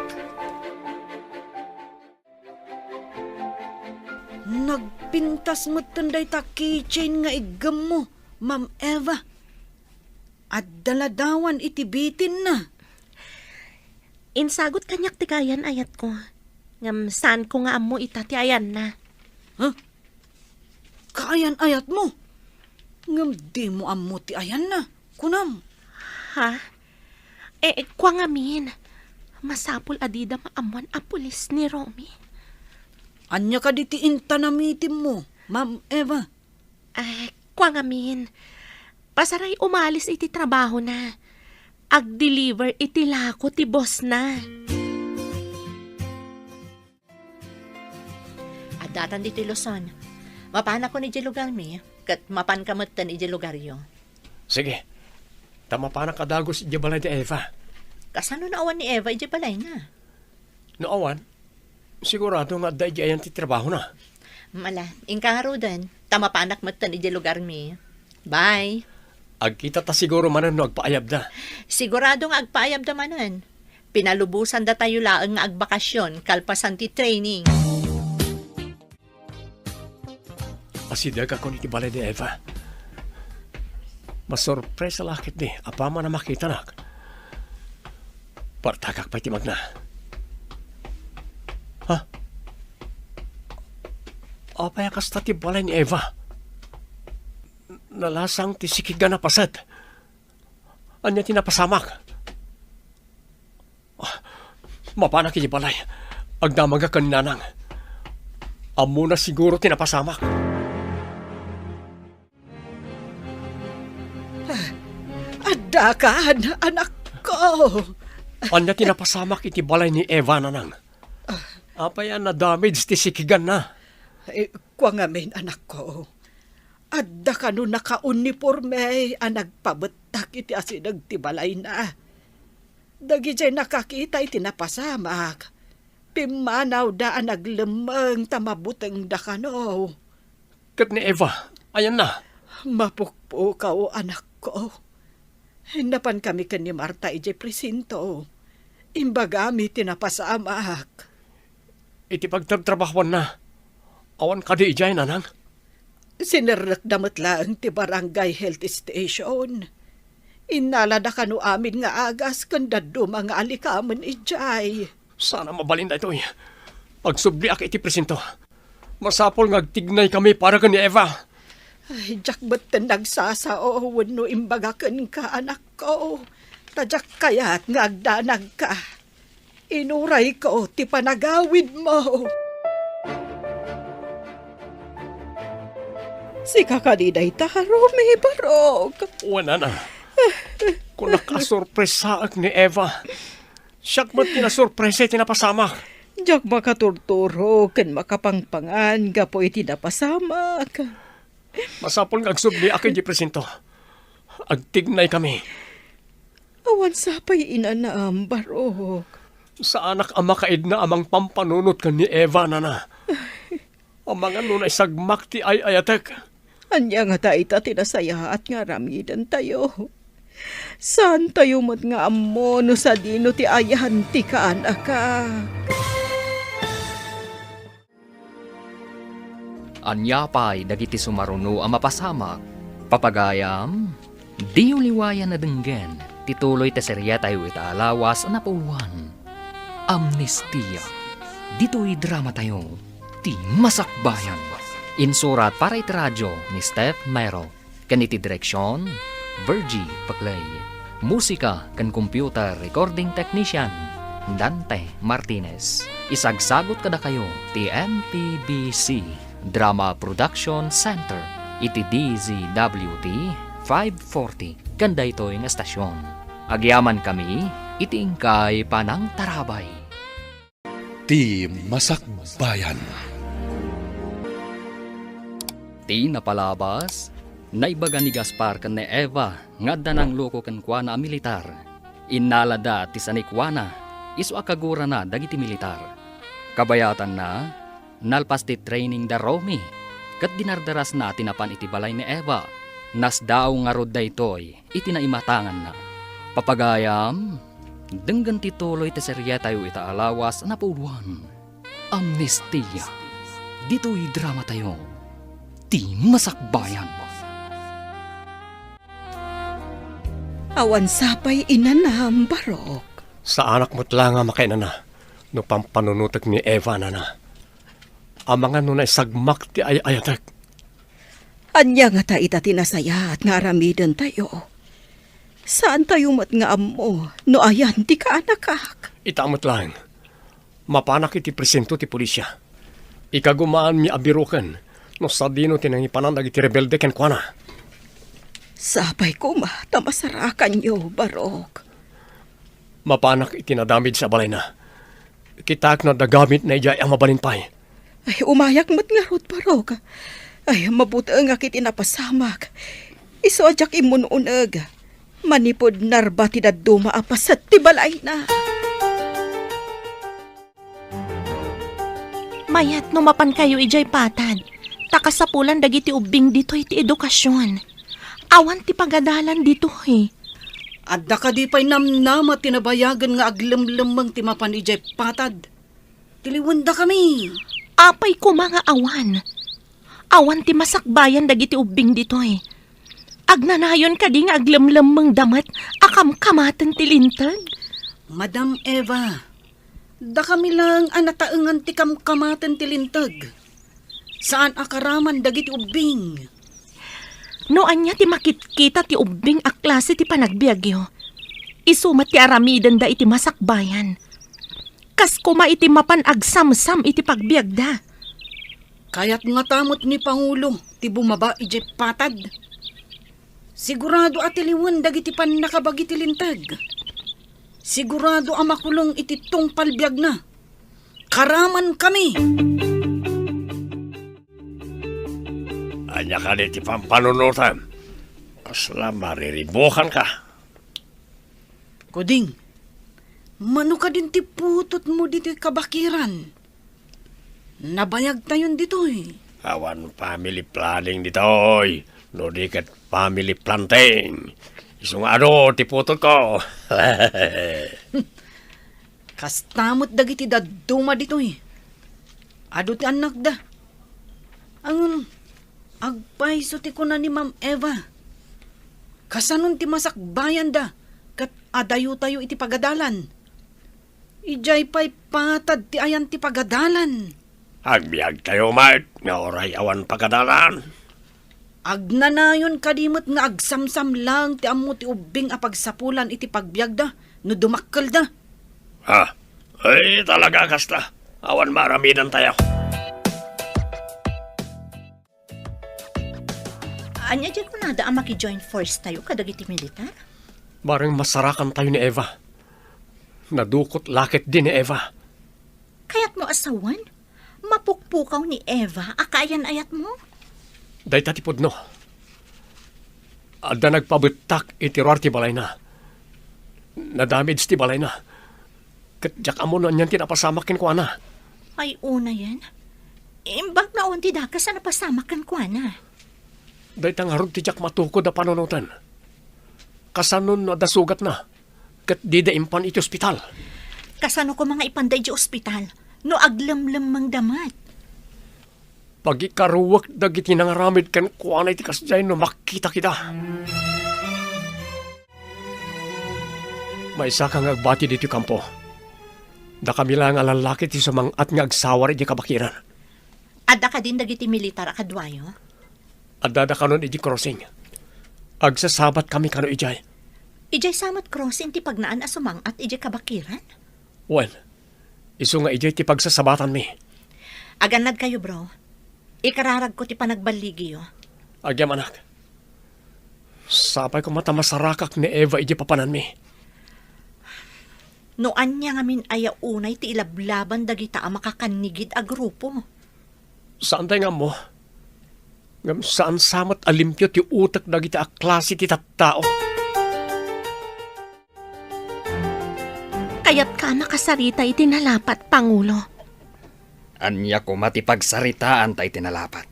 Nagpintas metten dayta keychain nga iggemmo, Ma'am Eva. Adda ladawan iti bitinna. Insagut kaniak ti kaayan-ayatko. Ngem saanko nga ammo ita ti ayanna. Ha? Kaayan-ayatmo? Ngem dimo ammo ti ayanna, kunam? Ha? Eh, kua ngamin, masapul a dida maammuan a pulis ni Romy. Ania kadi ti inta namitimmo, Ma'am Eva? Eh, kua ngamin, pasaray umalis iti trabahona. Agdeliver iti lako ti bossna. Addatan ditoy Luzon. Mapanakon idiay lugarmi, ket mapanka metten idiay lugaryo. Sige. Ta mapanak a dagus idiay balay ni Eva. Kasano no awan ni Eva idiay balayna? No awan, sigurado nga adda idiay ayan ti trabahona. Mala, inka ngaruden, ta mapanak metten idiay lugarmi. Bye. Agkitata siguro manen no agpaayabda. Sigurado nga agpaayabda manen. Pinalubosandatayo laeng nga agbakasyon kalpasan ti training. Asidegakon iti balay ni Eva. Masurpresa la ketdi apaman a makitanak. Partagak pay ti magna. Ha? Apay a kasta ti balay ni Eva? Nalasang ti sikigan a paset. Ania ti napasamak? Ah, mapanak iti balay. Agdamagak ken nanang. Ammona siguro ti napasamak. Ah, addakan, anakko. Ania ti napasamak iti balay ni Eva, nanang? Apay a nadamage ti sikiganna? Eh, kua ngamin, anakko. Adda kano nakauniporme a nagpabettak iti asideg ti balayna. Dagidiay nakakita iti napasamak, pimmanawda a naglemmeng ta mabutengda kano. Ket ni Eva, ayanna? Mapukpukaw, anakko. Napankami ken ni Marta idiay presinto. Imbagami ti napasamak. Iti pagtrabtrabahuanna, awan kadi idiay, nanang? Sinerrekda met laeng ti barangay health station. Innalada kano amin nga agas ken dadduma nga alikamen idiay. Saan a mabalin daytoy. Agsubliak iti presinto. Masapul nga agtignaykami para ken ni Eva. Ay, diak metten nagsasao wenno imbaga kenka, anakko. Ta diak kayat nga agdanagka. Inurayko ti panagawidmo. Sika kadi dayta, Romy, barok? Wen, nana. Kunak a sorpresaek ni Eva. Siak met ti nasorpresa iti napasamak. Diak makaturturo ken makapangpangan gapu iti napasamak. Masapul nga agsubliak idiay presinto. Agtignaykami. Awan sapay inanam, barok. Saanak a makaidna a mangpampanunot ken ni Eva, nana. Amangan no naisagmak ti ay-ayatek. Ania ngata ita ti nasayaat nga aramidentayo? Saantayo met nga ammo no sadino ti ayan ti kaanakak. Ania pay dagiti sumaruno a mapasamak? Papagayam, diyo liwayan a denggen ti tuloy ti seriatayo ita a lawas a napuowan, Amnestia. Ditoy dramatayo, ti Masakbayan. Insurat para iti radio ni Steph Mero. Ken iti direksion, Virgie Paclay. Musika ken computer recording technician, Dante Martinez. Isagsagut kadakayo ti M P B C Drama Production Center iti D Z W T five forty ken daytoy nga estasion. Agyamankami iti inkay panangtarabay. Ti Masakbayan. Ti napalabas, Naibaga ni Gaspar ken ni Eva nga adda nangluko kenkuana a militar. Innalada ti sanikuana, isu a kagurana dagiti militar. Kabayatanna, nalpas ti training da Romy, ket dinardarasna ti napan iti balay ni Eva. Nasdaaw ngarud daytoy iti naimatanganna. Papagayam, denggen ti tuloy ti serietayo ita a lawas a napuloan. Amnestia. Ditoy dramatayo, ti masakbayan. Awan sapay inanam, Barok. Saanak met la nga makainana no pampanunotek ni Eva, nana. Amangan no naisagmak ti ay-ayatek. Ania ngata ita ti nasayaat nga aramidentayo? Saantayo met nga ammo no ayan ti kaanakak. Ita met laeng, mapanak iti presinto ti polisia. Ikagumaanmi a biroken no sadino ti nangipanan dagiti rebelde kenkuana. Sapay koma ta masarakanyo, Barok. Mapanak iti nadamage a balayna. Kitaek no adda gamitna idiay a mabalin pay. Ay, umayak met ngarud, Barok. Ay, mabutengak iti napasamak. Isu a diak immun-uneg. Manipud narba ti dadduma a paset ti balayna. Mayat no mapankayo idiay patad, ta kasapulan dagiti ubbing ditoy ti edukasion. Awan ti pagadalan ditoy. Adda kadi pay namnama ti nabayagen nga aglemlemmeng ti mapan idiay patad? Tiliwendakami. Apay koma nga awan? Awan ti masakbayan dagiti ubbing ditoy. Agnanayon kadi nga aglemlemmengda met a kamkamaten ti linteg? Madam Eva, dakami laeng a nataengan ti kamkamaten ti linteg. Saan a karaman dagiti ubbing. No ania ti makitkita ti ubbing a klase ti panagbiagyo, isu met ti aramidenda iti masakbayan. Kas koma iti mapan agsamsam iti pagbiagda. Kayat ngata met ni Pangulo ti bumaba idiay patad. Sigurado a tiliwen dagiti pannakabagi ti linteg. Sigurado a makulong iti tungpal biagna. Karamankami! Ania kadi ti pampanunotem? Kasla mariribukanka. Kuding, mano kadin ti putotmo ditoy kabakiran? Nabayagtayon ditoy. Awan family planning ditoy, no di ket family planting. Isu nga adu ti putotko. Kasta met dagiti dadduma ditoy. Adu ti annakda. Ngem, agpayso ti kuna ni Ma'am Eva. Kasanon ti masakbayanda ket adayotayo iti pagadalan? Idiay pay patad ti ayan ti pagadalan. Agbiagtayo met nga uray awan pagadalan. Agnanayon kadi met nga agsamsam laeng ti ammo ti ubbing a pagsapulan iti pagbiagda no dumakkelda. Ha? Ay, talaga kasta. Awan maaramidantayo. Ania diay kunada a maki-join force tayo kadagiti militar? Bareng masarakan tayo ni Eva. Nadukot la ketdi ni Eva. Kayatmo a sawen? Mapukpukaw ni Eva a kaayan-ayatmo? Dayta ti pudno. Adda nagpabettak iti ruar ti balayna. Nadamage ti balayna. Ket diak ammo no anian ti napasamak kenkuana. Ay, unayen. Imbag no awan ti dakes a napasamak kenkuana. Dayta ngarud ti diak matukod a panunoten. Kasano no adda sugatna? Ket dida impan iti ospital. Kasano koma nga ipanda iti ospital no aglemlemmengda met? Pagikaruek dagiti nangaramid kenkuana iti kasdiay no makkitak ida. Maysaka nga agbati ditoy kampo. Dakami laeng a lallaki ti sumang-at nga agsawar idiay kabakiran. Adda kadin dagiti militar a kaduayo? Addada kanon idiay crossing. Agsasabat kami kano idiay. Idiay sa met crossing ti pagnaan a sumang-at idiay kabakiran? Wen, isu nga idiay ti pagsasabatanmi. Agannad kayo, bro. Ikararagko ti panagballigiyo. Agyamanak. Sapay koma ta masarakak ni Eva idiay papananmi. No ania ngamin aya unay ti ilablaban dagita a makakannigid a grupo? Saantay nga ammo. Ngem saan sa met a limpio ti utek dagiti a klase ti tattao. Kayatka a makasarita iti nalapat, Pangulo? Ania koma ti pagsaritaanta iti nalapat?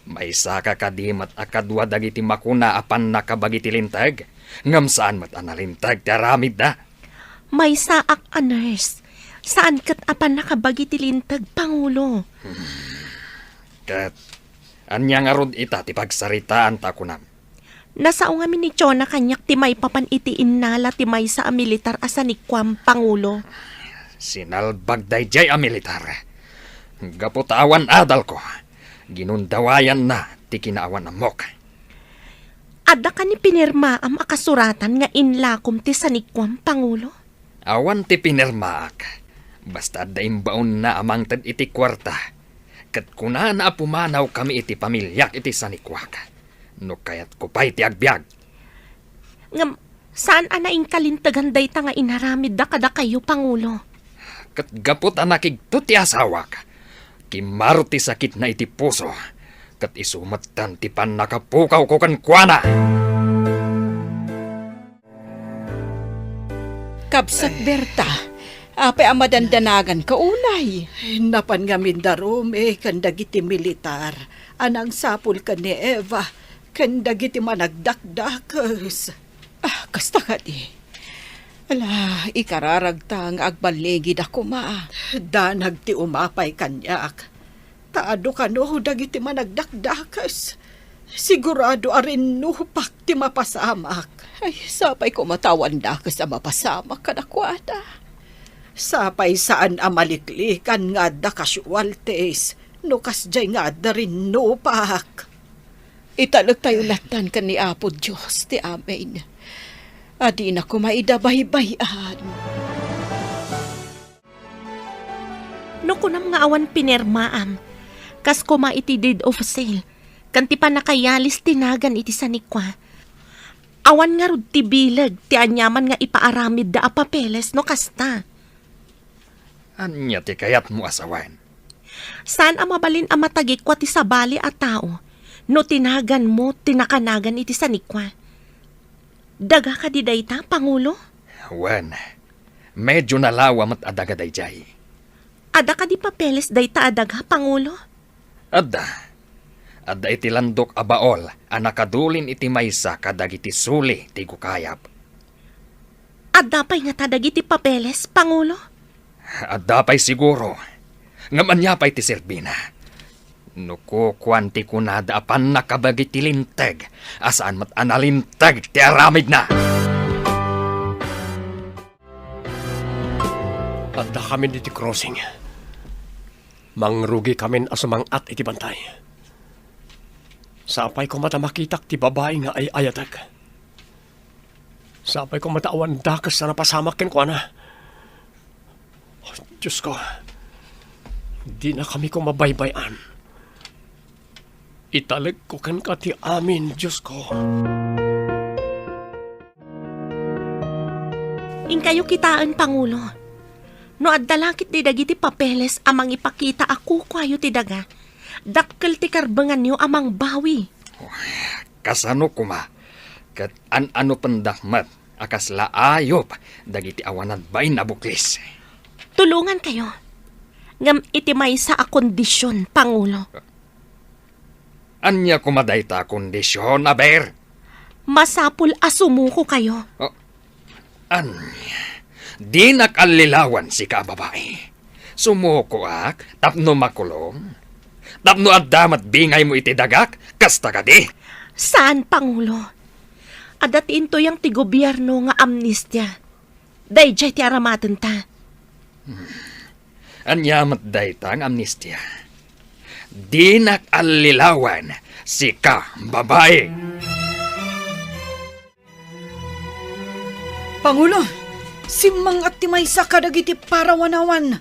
Maysaka kadi met a kadua dagiti makuna a pannakabagi ti linteg, ngem saan met a nalinteg ti aramidda? Maysaak a nurse. Saan ket a pannakabagi ti linteg, Pangulo. Ket ania ngarud ita ti pagsaritaanta a kunam? Nasao ngamin ni Jonah kaniak ti maipapan iti innala ti maysa a militar a sanikuam, Pangulo. Sinalbag daydiay a militar. Gapu ta awan adalko, ginundawayanna ti kinaawan-ammok. Adda kani pinirmaam a kasuratan nga inlakom ti sanikuam, Pangulo? Awan ti pinirmaak. Basta adda imbaonna a mangted iti kuarta. Ket kunana a pumanawkami iti pamiliak iti sanikuak. No kayatko pay ti agbiag. Ngem, saan a nainkalintegan dayta nga inaramidda kadakayo, Pangulo? Ket gapu ta nakigto ti asawak, kimmaro ti sakitna iti puso, ket isu metten ti pannakapukawko kenkuana. Kabsat Berta, apay a madandanaganka unay? Napan ngamin da Rome ken dagiti militar a nangsapul ken ni Eva ken dagiti managdakdakes. Ah, kasta kadi. Ala, ikararagta nga agballigida koma. Danag ti umapay kaniak. Ta adu kano dagiti managdakdakes. Sigurado a rinnupak ti mapasamak. Ay, sapay koma ta awan dakes a mapasamak kadakuada. Sapay saan a maliklikan nga adda casualties no kasdiay nga adda rinnupak. Italektayo lattan ken ni Apo Dios ti amin a dina koma ida baybay-an. No kunam nga awan pinirmaam, kas koma iti deed of sale, ken ti pannakayalis ti nagan iti sanikua, awan ngarud ti bileg ti aniaman nga ipaaramidda a papeles no kasta. Ania ti kayatmo a sawen? Saan a mabalin a matagikua ti sabali a tao no ti naganmo ti nakanagan iti sanikua. Daga kadi dayta, Pangulo? Wen, medyo nalawa met a daga daydiay. Adda kadi papeles dayta a daga, Pangulo? Adda. Adda iti landok a baol a nakadulin iti maysa kadagiti suli ti gukayab. Adda pay ngata dagiti papeles, Pangulo? Adda pay siguro. Ngem ania pay ti serbina? No kukuan ti kunada a pannakabagi ti linteg, a saan met a nalinteg ti aramidna. Addakamin iti crossing. Mangrugikamin a sumang-at iti bantay. Sapay koma ta makitak ti babai nga ay-ayatek. Sapay koma ta awan dakes a napasamak kenkuana. Oh, Diosko, dinakami koma baybay-an. Italekko kenka ti amin, Diosko. Inkayo kitaen, Pangulo. No adda la ketdi dagiti papeles a mangipakita a kukuayo ti daga, dakkel ti karbenganyo a mangbawi. Kasano koma ket an-anopendak met a kasla ayup dagiti awan nagbain a buklis? Tulongankayo. Ngem iti maysa a kondision, Pangulo. Ania koma dayta a kondision, aber? Masapul a sumukokayo. Oh, ania? Dinak allilawan, sika a babai. Sumukoak tapno makulong? Tapno adda met bingaymo iti dagak, kasta kadi? Saan, Pangulo. Adda ti intuyang ti gobierno nga amnestia. Daydiay ti aramatenta. Ania met dayta nga amnestia? Dinak allilawan, sika, babai! Pangulo, simmang-at ti maysa kadagiti parawanawan.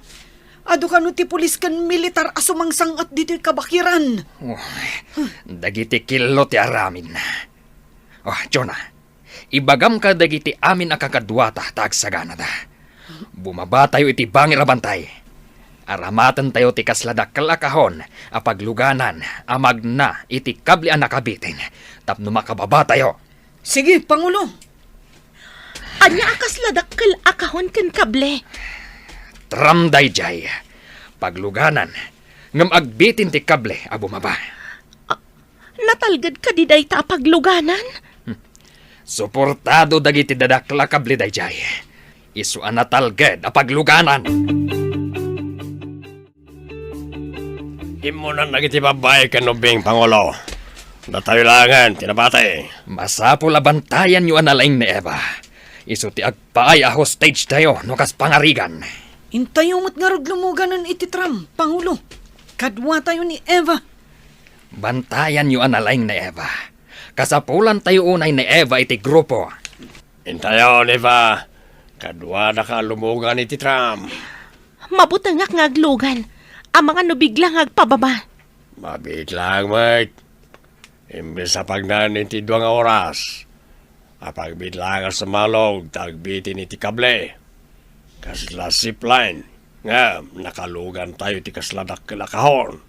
Adu kano ti pulis ken militar a sumangsang-at ditoy kabakiran. Oh, dagiti killo ti aramidna. Oh, Jonah, ibagam kadagiti amin a kakaduata ta agsaganada. Bumabatayo iti bangir a bantay. Aramatentayo ti kasla dakkel a kahon a pagluganan a magna iti kable a nakabitin tapno makababatayo. Sige, Pangulo. Ania a kasla dakkel a kahon ken kable? Tram daydiay. Pagluganan, ngem agbitin ti kable a bumaba. Natalged kadi dayta a pagluganan? Suportado dagiti dadakkel a kable daydiay. Isu a natalged a pagluganan. Immunan dagiti babbai ken ubbing, Pangulo. Datayo laengen ti nabati. Masapul a bantayanyo a nalaing ni Eva. Isu ti agpaay a hostage tayo no kas pangarigan. Intayo met ngarud lumuganen iti tram, Pangulo. Kaduatayo ni Eva. Bantayanyo a nalaing ni Eva. Kasapulantayo unay ni Eva iti grupo. Intayon, Eva. Kaduadaka a lumugan iti tram. Mabutengak nga aglugan. Amangan no bigla nga agpababa. Mabiit laeng met. Imbes a pagnaen iti dua nga oras, apagbiit laeng a sumalog ta agbitin iti kable. Kasla zipline, ngem nakalugantayo iti kasla dakkel a kahon.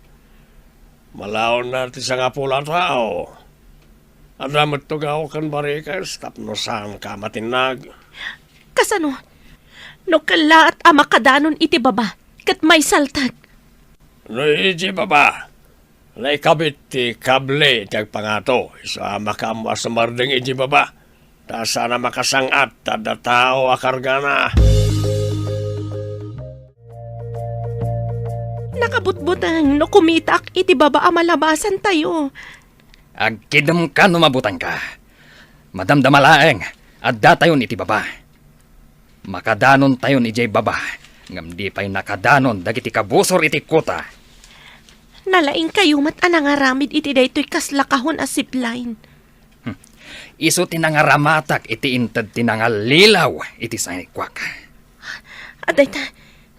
Malaonna ti sangapulo a tao. Adda met tugaw ken barikes tapno saanka a matinnag. Kasano? No kellaat a makadanon iti baba, ket maisaltek. No iti baba, naikabit ti kable ti agpangato, isu a makaammo a sumardeng iti baba, ta saan a makasang-at ta adda tao a kargana. Nakabutbuteng no kumitaak iti baba a malabasantayo. Agkidemka no mabutengka. Madamdama laeng, addatayon iti baba. Makadanontayon idiay baba, ngem di pay nakadanon dagiti kabusor iti kuta. Nalaingkayo met a nangaramid iti daytoy kasla kahon a zipline. Hmm. Isu ti nangaramatak iti inted ti nangallilaw iti sanikuak. Adayta,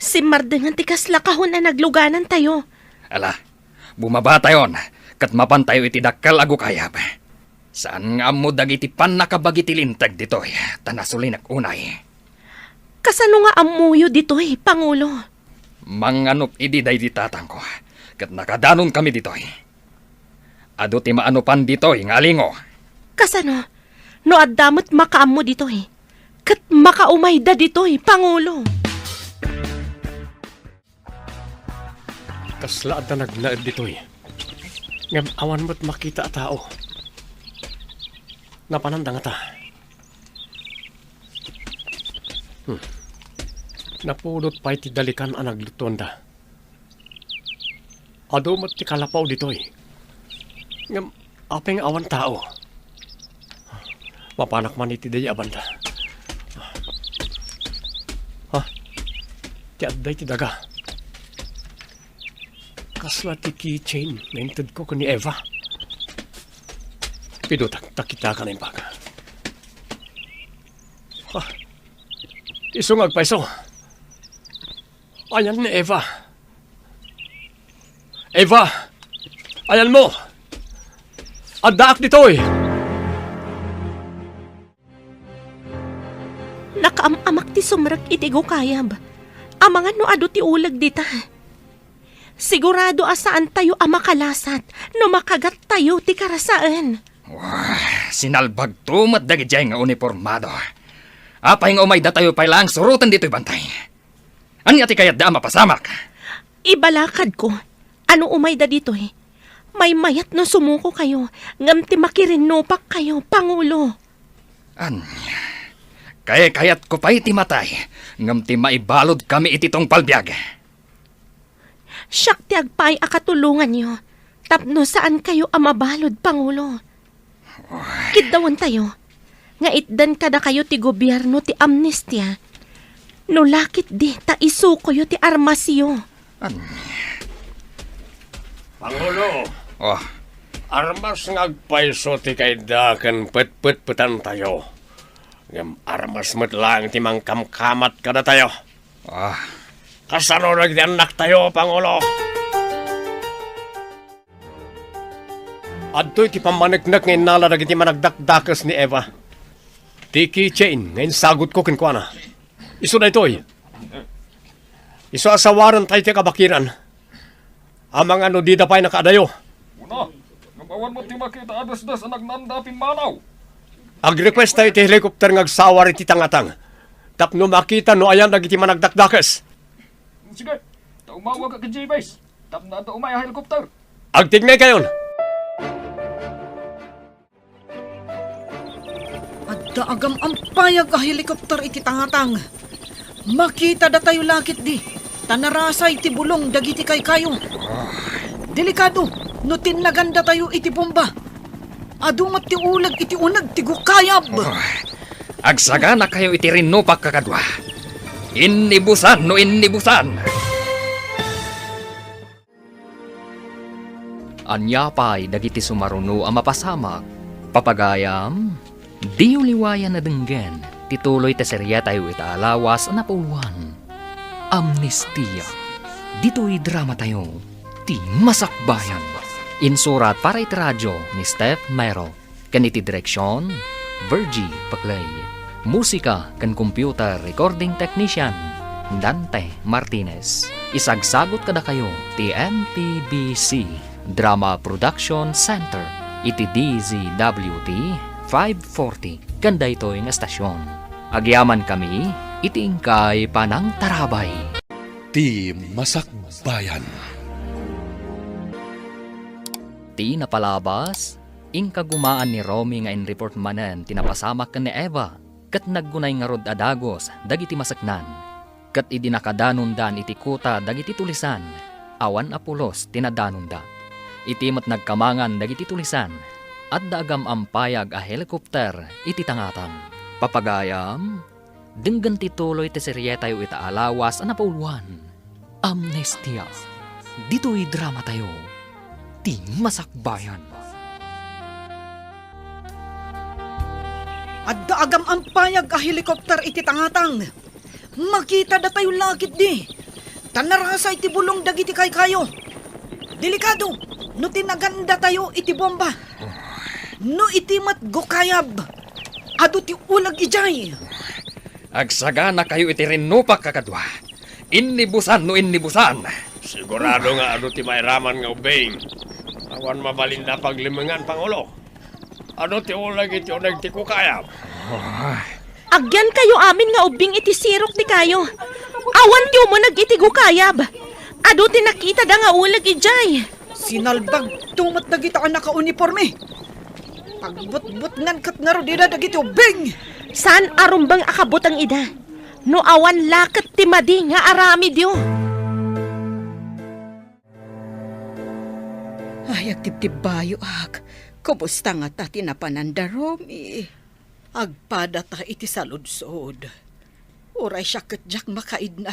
simmardengan ti kasla kahon a nagluganantayo. Ala, bumabatayon, ket mapantayo iti dakkel a gukayab. Saan nga ammo dagiti pannakabagi ti linteg ditoy, ta nasulinak unay. Kasano nga ammoyo ditoy, Pangulo? Manganup idi daydi tatangko, ket nakadanonkami ditoy. Adu ti maanupan ditoy nga alingo. Kasano? No adda met makaammo ditoy, ket makaumayda ditoy, Pangulo. Kasla adda nagnaed ditoy. Ngem awan met makita a tao. Napananda ngata? Hmm. Napudot pay ti dalikan a naglutuanda. Adu met ti kalapaw ditoy. Ngem apay nga awan tao? Mapanak man iti daydi a banda. Ha? Ti adda iti daga. Kasla ti keychain nga intedko ken ni Eva. Pidutak ta kitaak a naimbag. Ha? Isu nga agpayso. Ayan ni Eva. Eva! Ayanmo! Addaak ditoy! Nakaam-amak ti sumrek iti gukayab. Amangan no adu ti uleg dita. Sigurado a saantayo a makalasat no makagattayo ti karasaen. Wah, sinalbagto met dagidiay nga unipormado. Apay nga umaydatayo pay laeng suroten ditoy bantay? Ania ti kayatda a mapasamak? Ibalakadko a no umayda ditoy, maymayat no sumukokayo, ngem ti makirinnupakkayo, Pangulo. Ania? Kaykayatko pay ti matay, ngem ti maibaludkami iti tungpal biag. Siak ti agpaay a katulonganyo tapno saankayo a mabalud, Pangulo. Kiddawentayo nga itdan kadakayo ti gobierno ti amnestia. No la ketdi ta isukoyo ti armasyo. An- Pangulo, Oh, armas nga agpayso ti kayatda ken petpetpetantayo. Ngem armas met laeng ti mangkamkamat kadatayo. Ah. Kasano dagiti annaktayo, Pangulo? Adtoy ti pammaneknek nga innala dagiti managdakdakes ni Eva. Ti keychain nga insagutko kenkuana. Isu daytoy. Isu a sawarentayo ti kabakiran. Amangan no dida pay nakaadayo. Una, ngem awan met ti makita a dasdas a nagnaanda a pimmanaw. Agrequestayo ti helicopter nga agsawar iti tangatang tapno makita no ayan dagiti managdakdakes. Sige, ta umawagak ken Jabez tapno adda umay a helicopter. Agtignaykayon. Adda agam-ampayag a helicopter iti tangatang. Makita datayo la ketdi, ta narasay ti bulong dagiti kaykayo. Delikado no tinnagan datayo iti bomba. Adu met ti uleg iti uneg ti gukayab. Agsaganakayo iti rinnupak, kakadua. Innibusan no innibusan. Ania pay dagiti sumaruno a mapasamak? Papagayam, diyo liwayan a denggen ti tuloy ti serietayo ita a lawas a napauluan, Amnestia. Ditoy dramatayo, ti Masakbayan. Insurat para iti radio ni Steph Mero. Ken iti direksion, Virgie Paclay. Musika ken computer recording technician, Dante Martinez. Isagsagut kadakayo ti M P B C Drama Production Center iti D Z W T five forty ken daytoy nga estasion. Agyamankami iti inkay panangtarabay. Ti Masakbayan. Ti napalabas, inkagumaan ni Romy nga in-report manen ti napasamak ken ni Eva, ket naggunay ngarud a dagus dagiti maseknan. Ket idi nakadanondan iti kuta dagiti tulisan, awan a pulos ti nadanonda. Iti met nagkamangan dagiti tulisan, adda agam-ampayag a helicopter iti tangatang. Papagayam, denggen ti tuloy ti serietayo ita a lawas a napauluan. Amnestia. Ditoy dramatayo, ti Masakbayan. Adda agam-ampayag a helicopter iti tangatang. Makita datayo la ketdi, ta narasay ti bulong dagiti kaykayo. Delikado no tinagan datayo iti bomba. No iti met gukayab, adu ti uleg idiay. Agsaganakayo iti rinnupak, kakadua. Innibusan no innibusan. Sigurado nga adu ti mairaman nga ubbing. Awan mabalinda a paglimengan, Pangulo. Adu ti uleg iti uneg ti kukayab. Agyankayo amin nga ubbing iti sirok ti kayo. Awan ti umuneg iti gukayab. Adu ti nakitada nga uleg idiay. Sinalbagto met dagita a nakauniporme. Pagbutbutngan ket ngarud ida dagiti ubbing. Saan a rumbeng a kabuteng ida. No awan la ket ti madi nga aramidyo. Ay, agtibtibbayoak. Kumusta ngata ti napananda, Romy? Agpadata iti saludsod. Uray siak ket diak makaidna.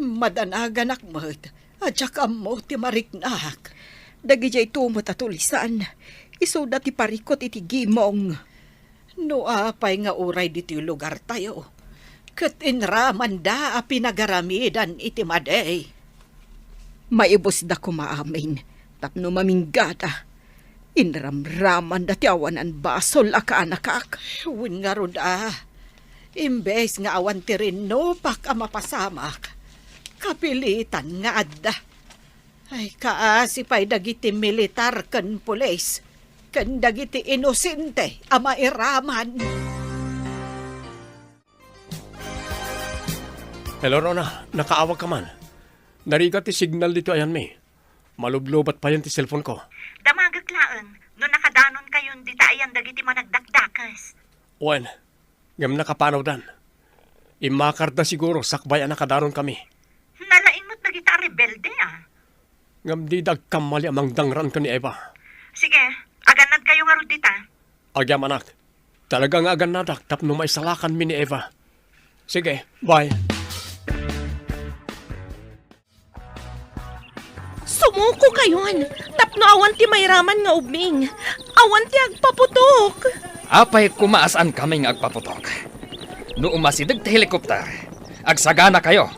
Madanaganak met a diak ammo ti mariknak. Dagidiay tumot a tulisan, isuda ti parikut iti gimong. No apay nga uray ditoy lugartayo, ket inramanda a pinagaramidan iti madi. Maibusda koma amin tapno maminggada. Inramramanda ti awanan basol a kaanakak. Wen ngarud a, imbes nga awan ti rinnupak a mapasamak, kapilitan nga adda. Ay, kaasi pay dagiti militar ken pulis, ken dagiti inosente a mairaman. Hello, Rona. Nakaawag ka man. Narigat ti signal ditoy ayanmi. Malublubat payen ti cellphone ko. Damagek laeng no nakadanonkayon dita ayan dagiti managdakdakes. Wen, ngem nakapanawdan. Immakarda siguro sakbay a nakadanonkami. Nalaing met dagita a rebelde, a. Ngem dida agkammali a mangdangran ken ni Eva. Sige, agannadkayo ngarud dita. Agyamanak. Talaga nga agannadak tapno maisalakanmi ni Eva. Sige, bye. Sumukokayon, tapno awan ti mairaman nga ubbing. Awan ti agpaputok. Apay koma a saankami nga agpaputok? No umasideg ti helikopter, agsaganakayo,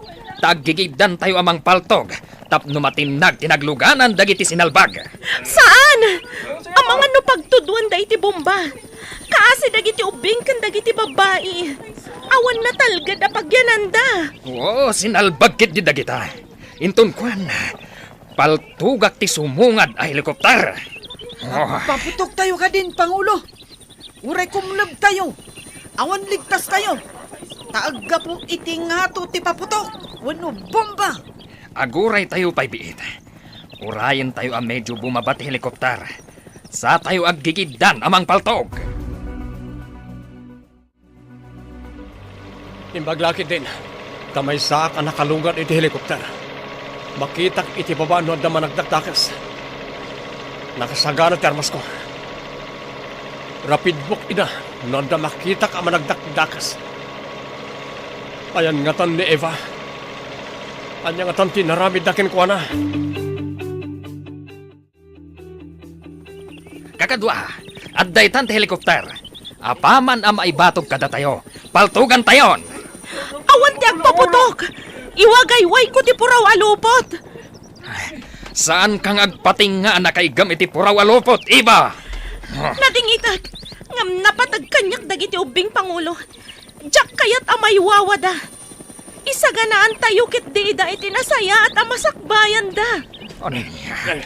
ta aggigibdantayo a mangpaltog tapno matinnag ti nagluganan dagiti sinalbag. Saan! Amangan no pagtudwanda iti bomba. Kaasi dagiti ubbing ken dagiti babbai. Awan natalged a pagyananda. Oo, sinalbag ketdi dagita. Inton kuan, paltugak ti sumungad a helikopter. Oh. Paputoktayo kadin, Pangulo. Uray kumlebtayo, awan ligtastayo. Ta aggapu iti ngato ti paputok wenno bomba. Aguraytayo pay biit. Urayentayo a medio bumaba ti helikopter. Satayo aggigiddan a mangpaltog. Imbag la ketdin, ta maysaak a nakalugad iti helikopter. Makitak iti baba no adda managdakdakes. Nakasagana ti armasko. Rapidbok ida no adda makitak a managdakdakes. Ayan ngatan ni Eva? Ania ngatan ti inaramidda kenkuana? Kakadua, adda itan ti helikopter. Apaman a maibatog kadatayo, paltugantayon! Awan ti agpaputok! Iwagaywayko ti puraw a lupot! Saanka nga agpatinga a nakaiggam iti puraw a lupot, Eva! Nadingitek, ngem napateg kaniak dagiti ubbing, Pangulo. Diak kayat a maiwawada. Isaganaantayo ketdi ida iti nasayaat a masakbayanda. Ania? Eh,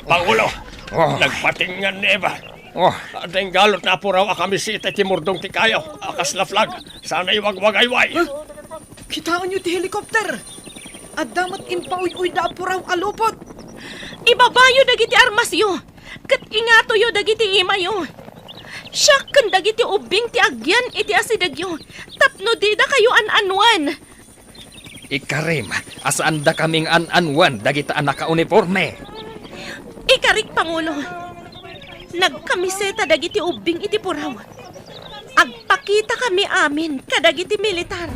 Pangulo, Oh. nagpatingan ni Eva. Oh. Adda inggalutna a puraw a kamiseta iti murdong ti kayo a kasla flag. Sana iwagwagayway. Huh? Kitaenyo ti helikopter. Adda met impauyuyda a puraw a lupot. Ibabayo dagiti armasyo. Ket ingatoyo dagiti imayo. Siak ken dagiti ubbing ti agyan iti asidegyo tapno didakayo an-anuen. Ikarim a saandakami nga an-anuen dagita a nakauniporme. Ikarik, Pangulo. Nagkamiseta dagiti ubbing iti puraw. Agpakitakami amin kadagiti militar.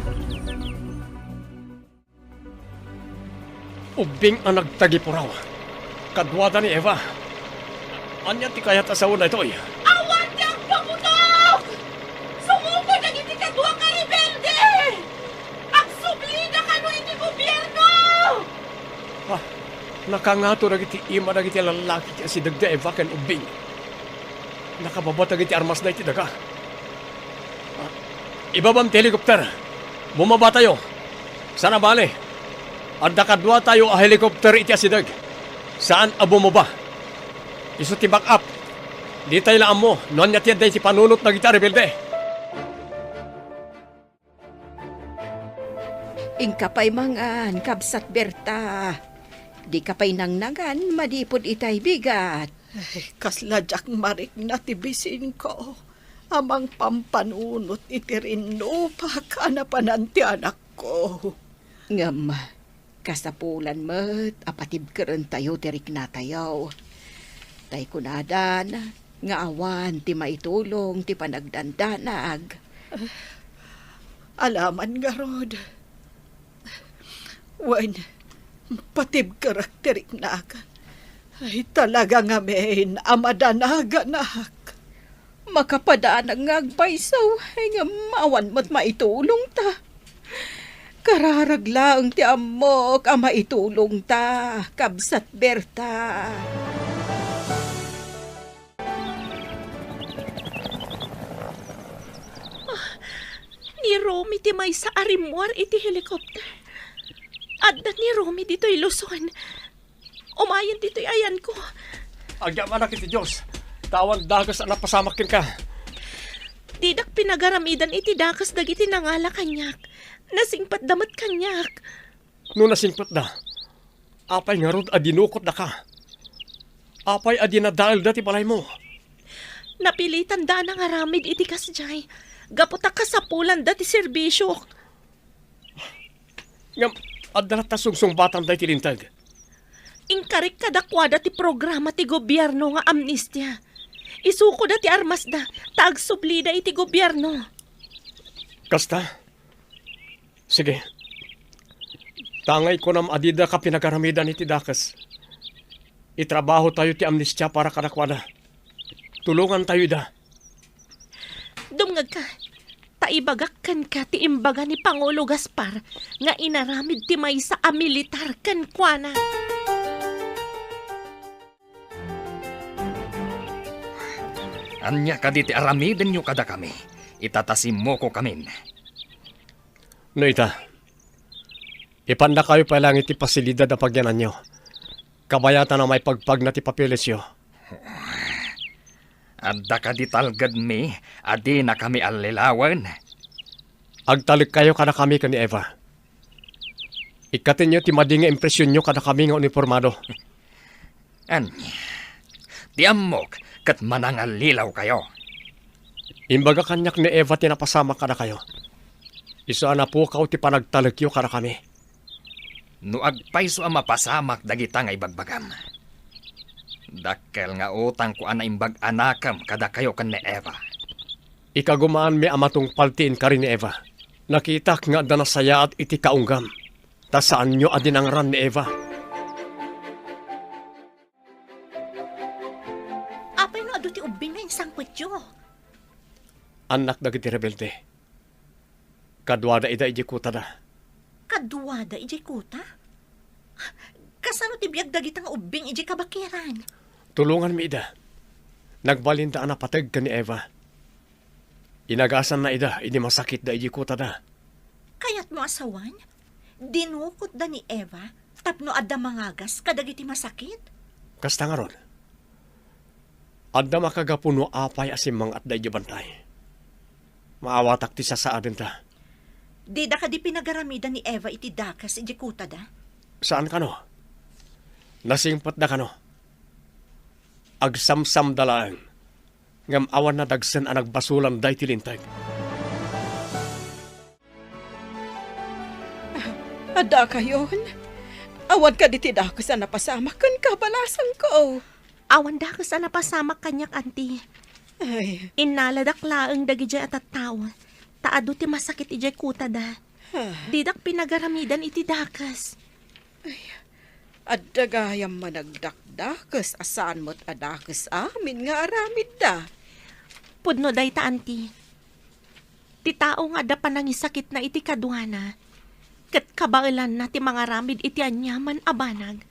Ubbing a nagtagipuraw. Kaduada ni Eva. Ania ti kayat a sao daytoy? Awan ti agpaputok! Sumuko dagiti kadua nga rebelde! Agsublida kano iti gobierno! Ah, nakangato dagiti ima dagiti lallaki ti asideg da Eva ken ubbing. Nakababa dagiti armasda iti daga. Ah, ibabam ti helikopter. Bumabatayo. Sana bale, adda kaduatayo a helikopter iti asideg. Saan a bumaba. Isu ti backup. Ditay la ammo no ania ti adda iti panunot dagiti a rebelde. Inka pay mangan, kabsat Berta. Dika pay nangnangan manipud itay bigat. Ay, kasla diak marikna ti bisinko a mangpampanunot iti rinnupak a napanan ti anakko. Ngem, kasapulan met a patibkerentayo ti riknatayo. Tay kunadan nga awan ti maitulong ti panagdandanag. Alaman ngarud. Wen, patibkerek ti riknak. Ay, talaga ngamin a madanaganak. Makapadanag nga agpayso, ngem awan met maitulongta. Kararag laeng ti ammok a maitulongta, kabsat Berta. Ah, ni Romy ti maysa a rimmuar iti helicopter. Adda ni Romy ditoy Luzon. Umayen ditoy ayanko. Agyamanak iti Dios, ta awan dakes a napasamak kenka. Didak pinagaramidan iti dakes dagiti nangala kaniak. Nasingpetda met kaniak. No nasingpetda, apay ngarud a dinukotdaka? Apay a dinadaelda ti balaymo? Napilitanda a nangaramid iti kasdiay, gapu ta kasapulanda ti serbisiok. Ngem, adda latta sungsungbatanda iti Linteg. Inkarik kadakuada ti programa ti gobierno nga amnestia. Isukoda ti armasda, ta agsublida iti gobierno. Kasta? Sige. Tangay kunam a didaka pinagaramidan iti dakes. Itrabahotayo ti amnestia para kadakuada. Tulongantayo ida. Dumngegka, ta ibagak kenka ti imbaga ni Pangulo Gaspar nga inaramid ti maysa a militar kenkuana. Ania kadi ti aramidenyo kadakami? Ita ta simmukokamin. No ita, ipannakayo pay laeng iti pasilidad a pagyananyo. Kabayatan a maipagpagna ti papelesyo. Adda kadi talgedmi a dinakami allilawen? Agtalekkayo kadakami ken ni Eva. Ikkatenyo ti madi nga impresionyo kadakami nga unipormado. Ania, ti ammok ket manangallilaw kayo. Imbaga kaniak ni Eva ti napasamak kadakayo. Isu a napukaw ti panagtalekyo kadakami. No agpayso a mapasamak dagita nga ibagbagam, dakkel nga utangko a naimbag a nakem kadakayo ken ni Eva. Ikagumaanmi a matungpal ti inkari ni Eva. Nakitak nga adda nasayaat iti kaunggam, ta saanyo a dinangran ni Eva. Apay no adu ti ubbing nga insangpetyo? Annak dagiti rebelde. Kaduada ida idiay kutada. Kaduada idiay kuta? Kasano ti biag dagita nga ubbing idiay kabakiran? Tulonganmi ida. Nagbalinda a napateg ken ni Eva. Inagasanna ida idi masakitda idiay kutada. Kayatmo a sawen? Dinukotda ni Eva tapno adda mangagas kadagiti masakit? Kasta ngarud, adda makagapu no apay a simmangatda idiay bantay. Maawatak ti sasaadenta. Dida kadi pinagaramidan ni Eva iti dakes idiay kutada? Saan kano? Nasingpetda kano? Agsamsamda laeng. Ngem awan nadagsen a nagbasolanda iti linteg. Adda kayon? Awan kadi ti dakes a napasamak ken kabalasangko? Awan dakes a napasamak kaniak, anti. Ay. Innaladak laeng dagidiay a tattao, ta adu ti masakit idiay kutada. Ah. Didak pinagaramidan iti dakes. Ay, adda gayam managdakdakes a saan met a dakes amin nga aramidda. Pudno dayta, anti. Ti tao nga adda panangisakitna iti kaduana, ket kabaelanna ti mangaramid iti aniaman a banag,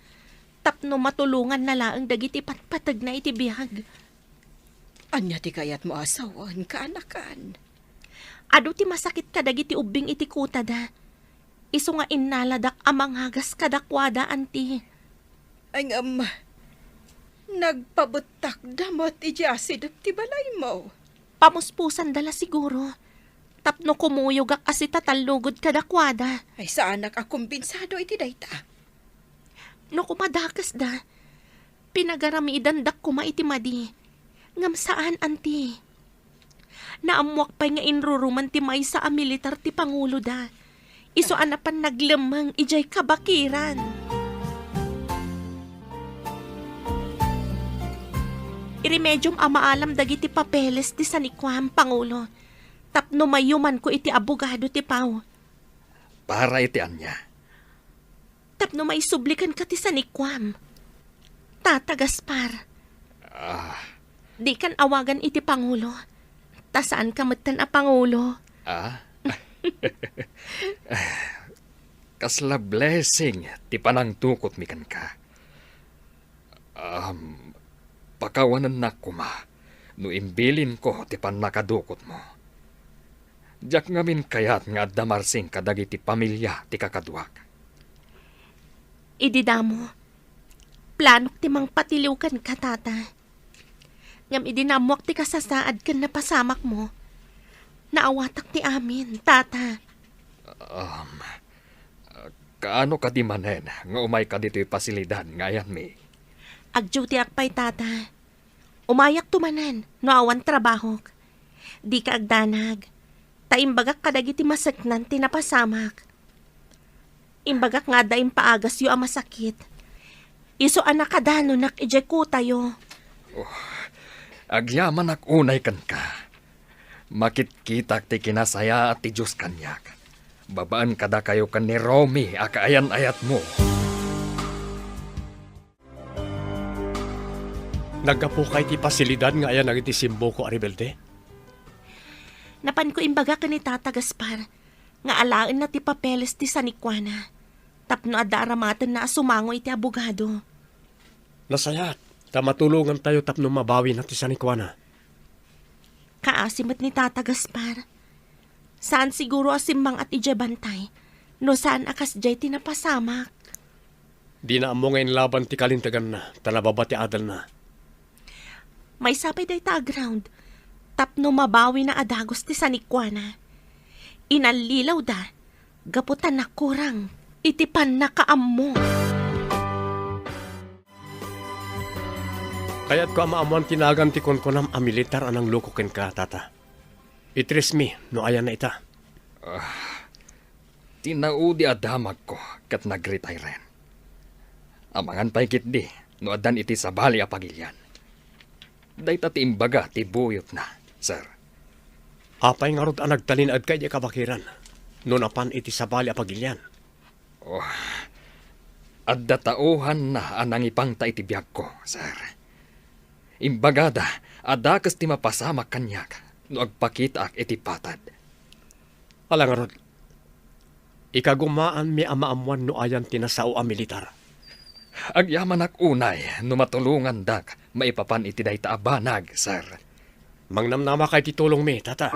tapno matulonganna laeng dagiti patpategna iti biag. Ania ti kayatmo a sawen, kaanakan? Adu ti masakit kadagiti ubbing iti kutada. Isu nga innaladak a mangagas kadakuada, anti. Ay, ngem, nagpabettakda met idiay asidep ti balaymo. Pamuspusanda la siguro, tapno kumuyogak a sitatallugod kadakuada. Ay, saanak a kumbinsado iti dayta. No kumadakesda, pinagaramidandak koma iti madi. Ngem saan, anti. Naammoak pay nga inruruman ti maysa a militar ti panguloda. Isu a napan naglemmeng idiay kabakiran. Iremediom a maalam dagiti papeles ti sanikuam, Pangulo, tapno mayumanko iti abogado ti Pau. Para iti ania? Tapno maisubli kenka ti sanikuam, Tata Gaspar. Ah. Dikan awagan iti pangulo, ta saanka metten a pangulo. Ah? Kasla blessing ti panangdukotmi kenka. Um, pakawanennak koma no imbilinko ti pannakadukotmo. Diak ngamin kayat nga adda marsing kadagiti pamilia ti kakaduak. Idi damo, planok ti mangpatiliw kenka, Tata. Ngem idi naammoak ti kasasaad ken napasamakmo, naawatak ti amin, Tata. Um, kaano kadi manen nga umayka ditoy pasilidad nga ayanmi? Agdutiak pay, Tata. Umayakto manen no awan trabahok. Dika agdanag, ta imbagak kadagiti maseknan ti napasamak. Imbagak nga adda impaagasyo a masakit. Isu a nakadanonak idiay kutayo. Oh, agyamanak unay kenka. Makitkitak ti kinasayaat ti Dios kaniak, babaen kadakayo ken ni Romy a kaayan-ayatmo. Naggapuka iti pasilidad nga ayanag iti simboko a rebelde? Napanko imbaga ken ni Tata Gaspar nga alaenna ti papeles ti sanikuana tapno adda aramatenna a sumango iti abogado. Nasayaat, ta matulongantayo tapno mabawina ti sanikuana. Kaasi met ni Tata Gaspar. Saan siguro a simmangat idiay bantay no saan a kasdiay ti napasamak. Dina ammo nga inlaban ti kalinteganna, ta nababa ti adalna. Maysa pay dayta a ground tapno mabawina a dagus ti sanikuana. Inallilawda gapu ta nakurang iti pannakaammo. Kayatko a maammoan ti nagan ti kunkunam a militar a nangloko kenka, Tata. Itresmi no ayanna ita. Ah, tinaudi a damagko ket nagretire. Amangan pay ketdi no addan iti sabali a pagilian. Dayta ti imbaga ti buyotna, sir. Apay ngarud a nagtalinaedka idiay kabakiran no napan iti sabali a pagilian? Oh, adda tauhanna a nangipangta iti biagko, sir. Imbagada a dakes ti mapasamak kaniak no agpakitaak iti patad. Ala ngarud, ikagumaanmi a maammoan no ayan ti nasao a militar. Agyamanak unay no matulongandak maipapan iti dayta a banag, sir. Mangnamnamaka iti tulongmi, Tata.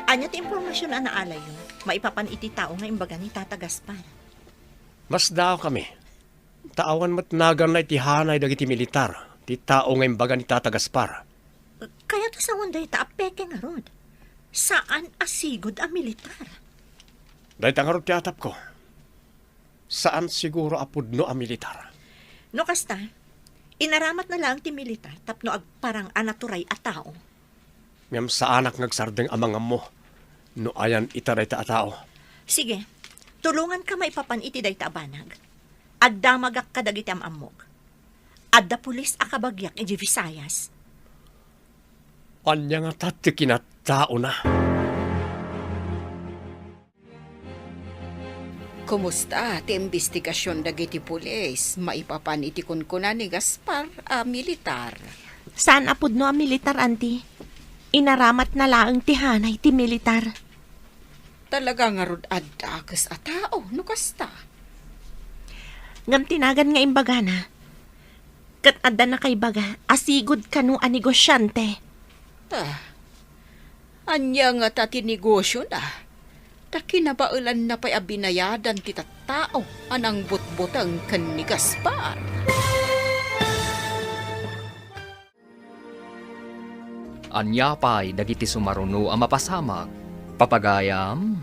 Ania ti impormasion a naalayyo maipapan iti tao nga imbaga ni Tata Gaspar? Masdaawkami. Ta awan met naganna iti hanay dagiti militar ti tao nga imbaga ni Tata Gaspar. Kayat a sawen dayta a peke ngarud. Saan a sigud a militar. Dayta ngarud ti atapko. Saan siguro a pudno a militar. No kasta, inaramatna laeng ti militar tapno agparang a naturay a tao. Ngem saanak nga agsardeng a mangammo no ayan ita dayta a tao. Sige, tulonganka maipapan iti dayta a banag. Agdamagak kadagiti am-ammok. Adda pulis a kabagiak idiay Visayas. Ania ngata ti kinataona? Kumusta ti imbestigasion dagiti pulis maipapan iti kunkuna ni Gaspar a militar? Saan a pudno a militar, Auntie. Inaramatna laeng ti hanay ti militar. Talaga ngarud a dakes a tao no kasta. Ngem ti nagan nga imbagana, ket adda nakaibaga a sigud kano a negosiante. Ah, ania ngata ti negosiona? Ta kinabaelanna pay a binayadan ti tattao a nangbutbuteng ken ni Gaspar. Ania pay dagiti sumaruno a mapasamak? Papagayam,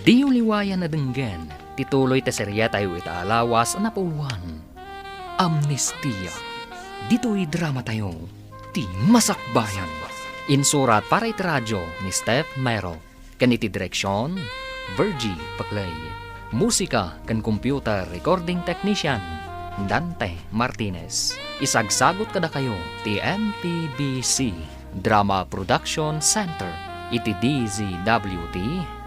diyo liwayan a denggen ti tuloy ti serietayo ita a lawas a napauluan, Amnestia. Ditoy dramatayo, ti Masakbayan. Insurat para iti radio ni Steph Mero. Ken iti direksion, Virgie Paclay. Musika ken computer recording technician, Dante Martinez. Isagsagut kadakayo ti M P B C Drama Production Center iti D Z W T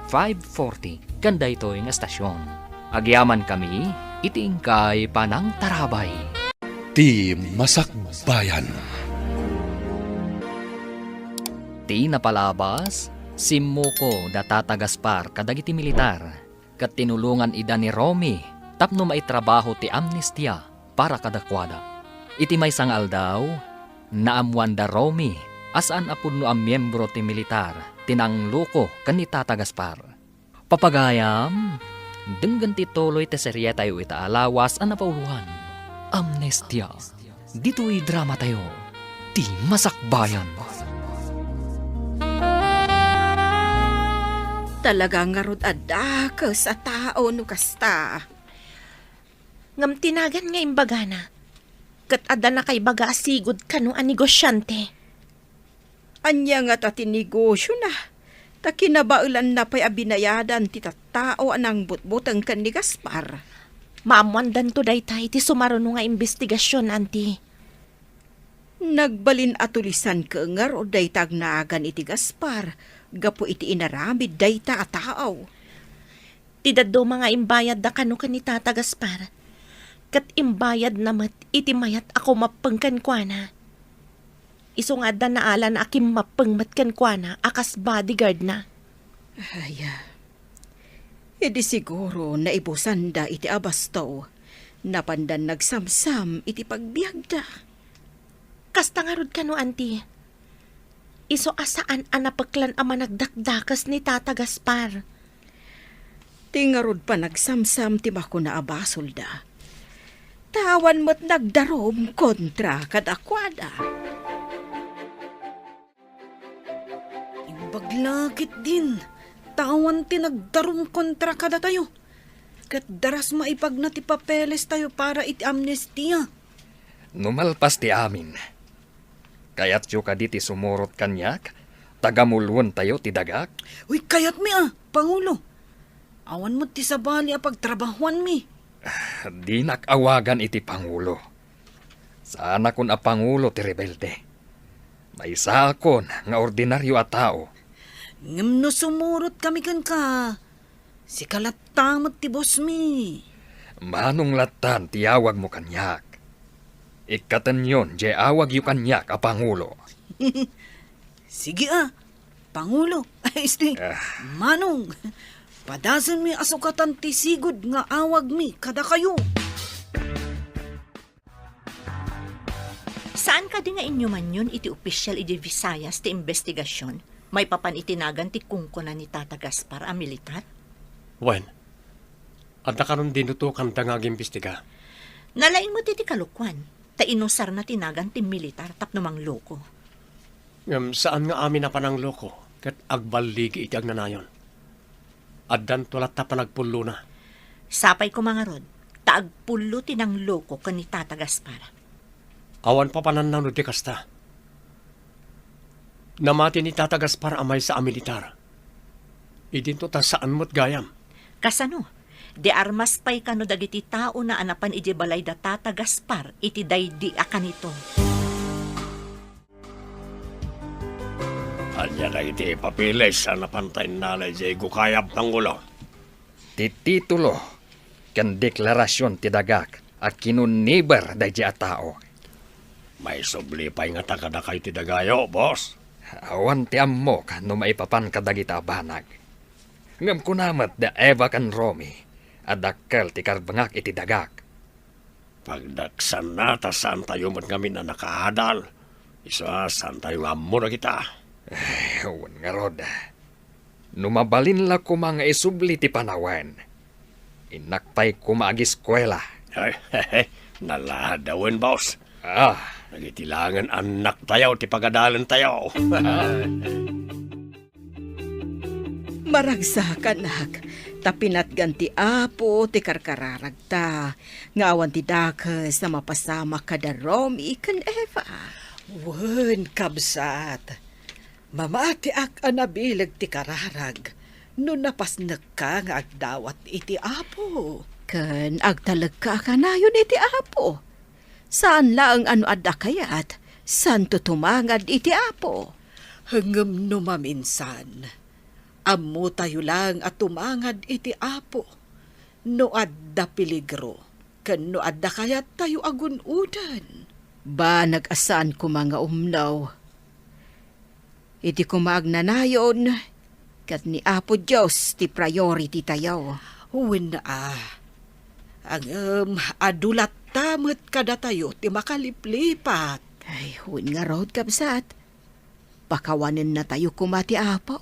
five forty ken daytoy nga estasion. Agyamankami iti inkay panangtarabay. Ti Masakbayan. Ti napalabas, simmuko da Tata Gaspar kadagiti militar, ket tinulongan ida ni Romy tapno maitrabaho ti amnestia para kadakuada. Iti maysa nga aldaw, naammoan da Romy a saan a pudno a miembro ti militar ti nangloko ken ni Tata Gaspar. Papagayam, denggen ti tuloy ti serietayo ita a lawas a napauluan, Amnestia. Ditoy dramatayo, ti Masakbayan. Talaga ngarud a dakes a tao no kasta. Ngem ti nagan nga imbagana, ket adda nakaibaga a sigud kano a negosiante. Ania ngata ti negosiona? Ta kinabaelanna pay a binayadan ti tattao a nangbutbuteng ken ni Gaspar. Maammoandanto dayta iti sumaruno nga imbestigasion, Auntie. Nagbalin a tulisan ket ngarud dayta agnagan iti Gaspar gapu iti inaramid dayta a tao. Ti dadduma nga imbayadda kano ken ni Tata Gaspar, ket imbayadna met iti mayat a kumappeng kenkuana. Isu nga adda naalan a kimmappeng met kenkuana a kas bodyguardna. Aya, idi siguro naibusanda iti abasto, napandan nagsamsam iti pagbiagda. Kasta ngarud kano, Auntie. Isu a saan a napeklan a managdakdakes ni Tata Gaspar. Ti ngarud panagsamsam ti makuna a basolda. Ta awan met nagdarum kontra kadakuada. Imbag la ketdin, ta awan ti nagdarum kontra kadatayo. Ket daras maipagna ti papelestayo para iti amnestia. No malpas ti amin, kayatyo kadi ti sumurot kaniak? Tagamuloentayo ti dagak? Uy, kayatmi a, Pangulo. Awan met ti sabali a pagtrabahuanmi. Dinak awagan iti pangulo. Saanakon a pangulo ti rebelde. Maysaakon nga ordinario a tao. Ngem no sumurot kami kenka, sika latta met ti bosmi. Manong lattan ti awagmo kaniak. Ikkatenyon diay awagyo kaniak a pangulo. Sige a, Pangulo. Ay, isti, Ah. Manong, padasenmi a sukatan ti sigud nga awagmi kadakayo. Saan kadi nga inyumanyon iti opisyal iti Visayas ti imbestigasion maipapan iti nagan ti kungkuna ni Tata Gaspar a militar? Wen, adda kanon dinutokanda nga agimbestiga. Nalaing met iti kalokuan, ta inusarna ti nagan ti militar tapno mangloko. Ngem saan nga amin a panangloko ket agballigi iti agnanayon. Addanto latta panagpullona. Sapay koma ngarud, ta agpullo ti nangloko ken ni Tata Gaspar. Awan papananna no di kasta. Namati ni Tata Gaspar a maysa a militar. Idinto ta saan met gayam. Kasano? Di armas pay kano dagiti taona a napan idiay balay da Tata Gaspar iti daydi a kanito. Ania dagiti papeles a napanta innala idiay gukayab, Pangulo? Ti titulo ken deklarasion ti dagak a kinuniber daydi a tao. Maisubli pay ngata kadakayo ti dagayo, boss? Awan ti ammok no maipapan kadagita a banag. Ngem kuna met da Eva ken Romy a dakkel ti karbengak iti dagak. Pagdaksanna ta saantayo met ngamin a nakaadal. Isu a saantayo nga ammo dagita. Eh, wen ngarud. No mabalin la koma nga isubli ti panawen, innak pay koma agiskuela. Ay, naladawen, boss. Ah. Dagiti laengen annaktayo ti pagadalentayo. Maragsakanak, ta pinatgan ti Apo ti karkararagta, nga awan ti dakes a mapasamak kada Romy ken Eva. Wen, kabsat, mamatiak a nabileg ti kararag no napasnekka nga agdawat iti Apo. Ken agtalekka a kanayon iti Apo. Saan laeng a no adda kayat, saanto tumangad iti Apo. Ngem no maminsan, ammotayo laeng a tumangad iti Apo no adda peligro ken no adda kayattayo a gun-oden. Banag a saan koma nga umno. Iti koma agnanayon, ket ni Apo Dios ti priority tayo. Wen a. Ngem adu latta met kadatayo ti makaliplipat. Ay, wen ngarud, kabsat. Pakawanennatayo koma ti Apo.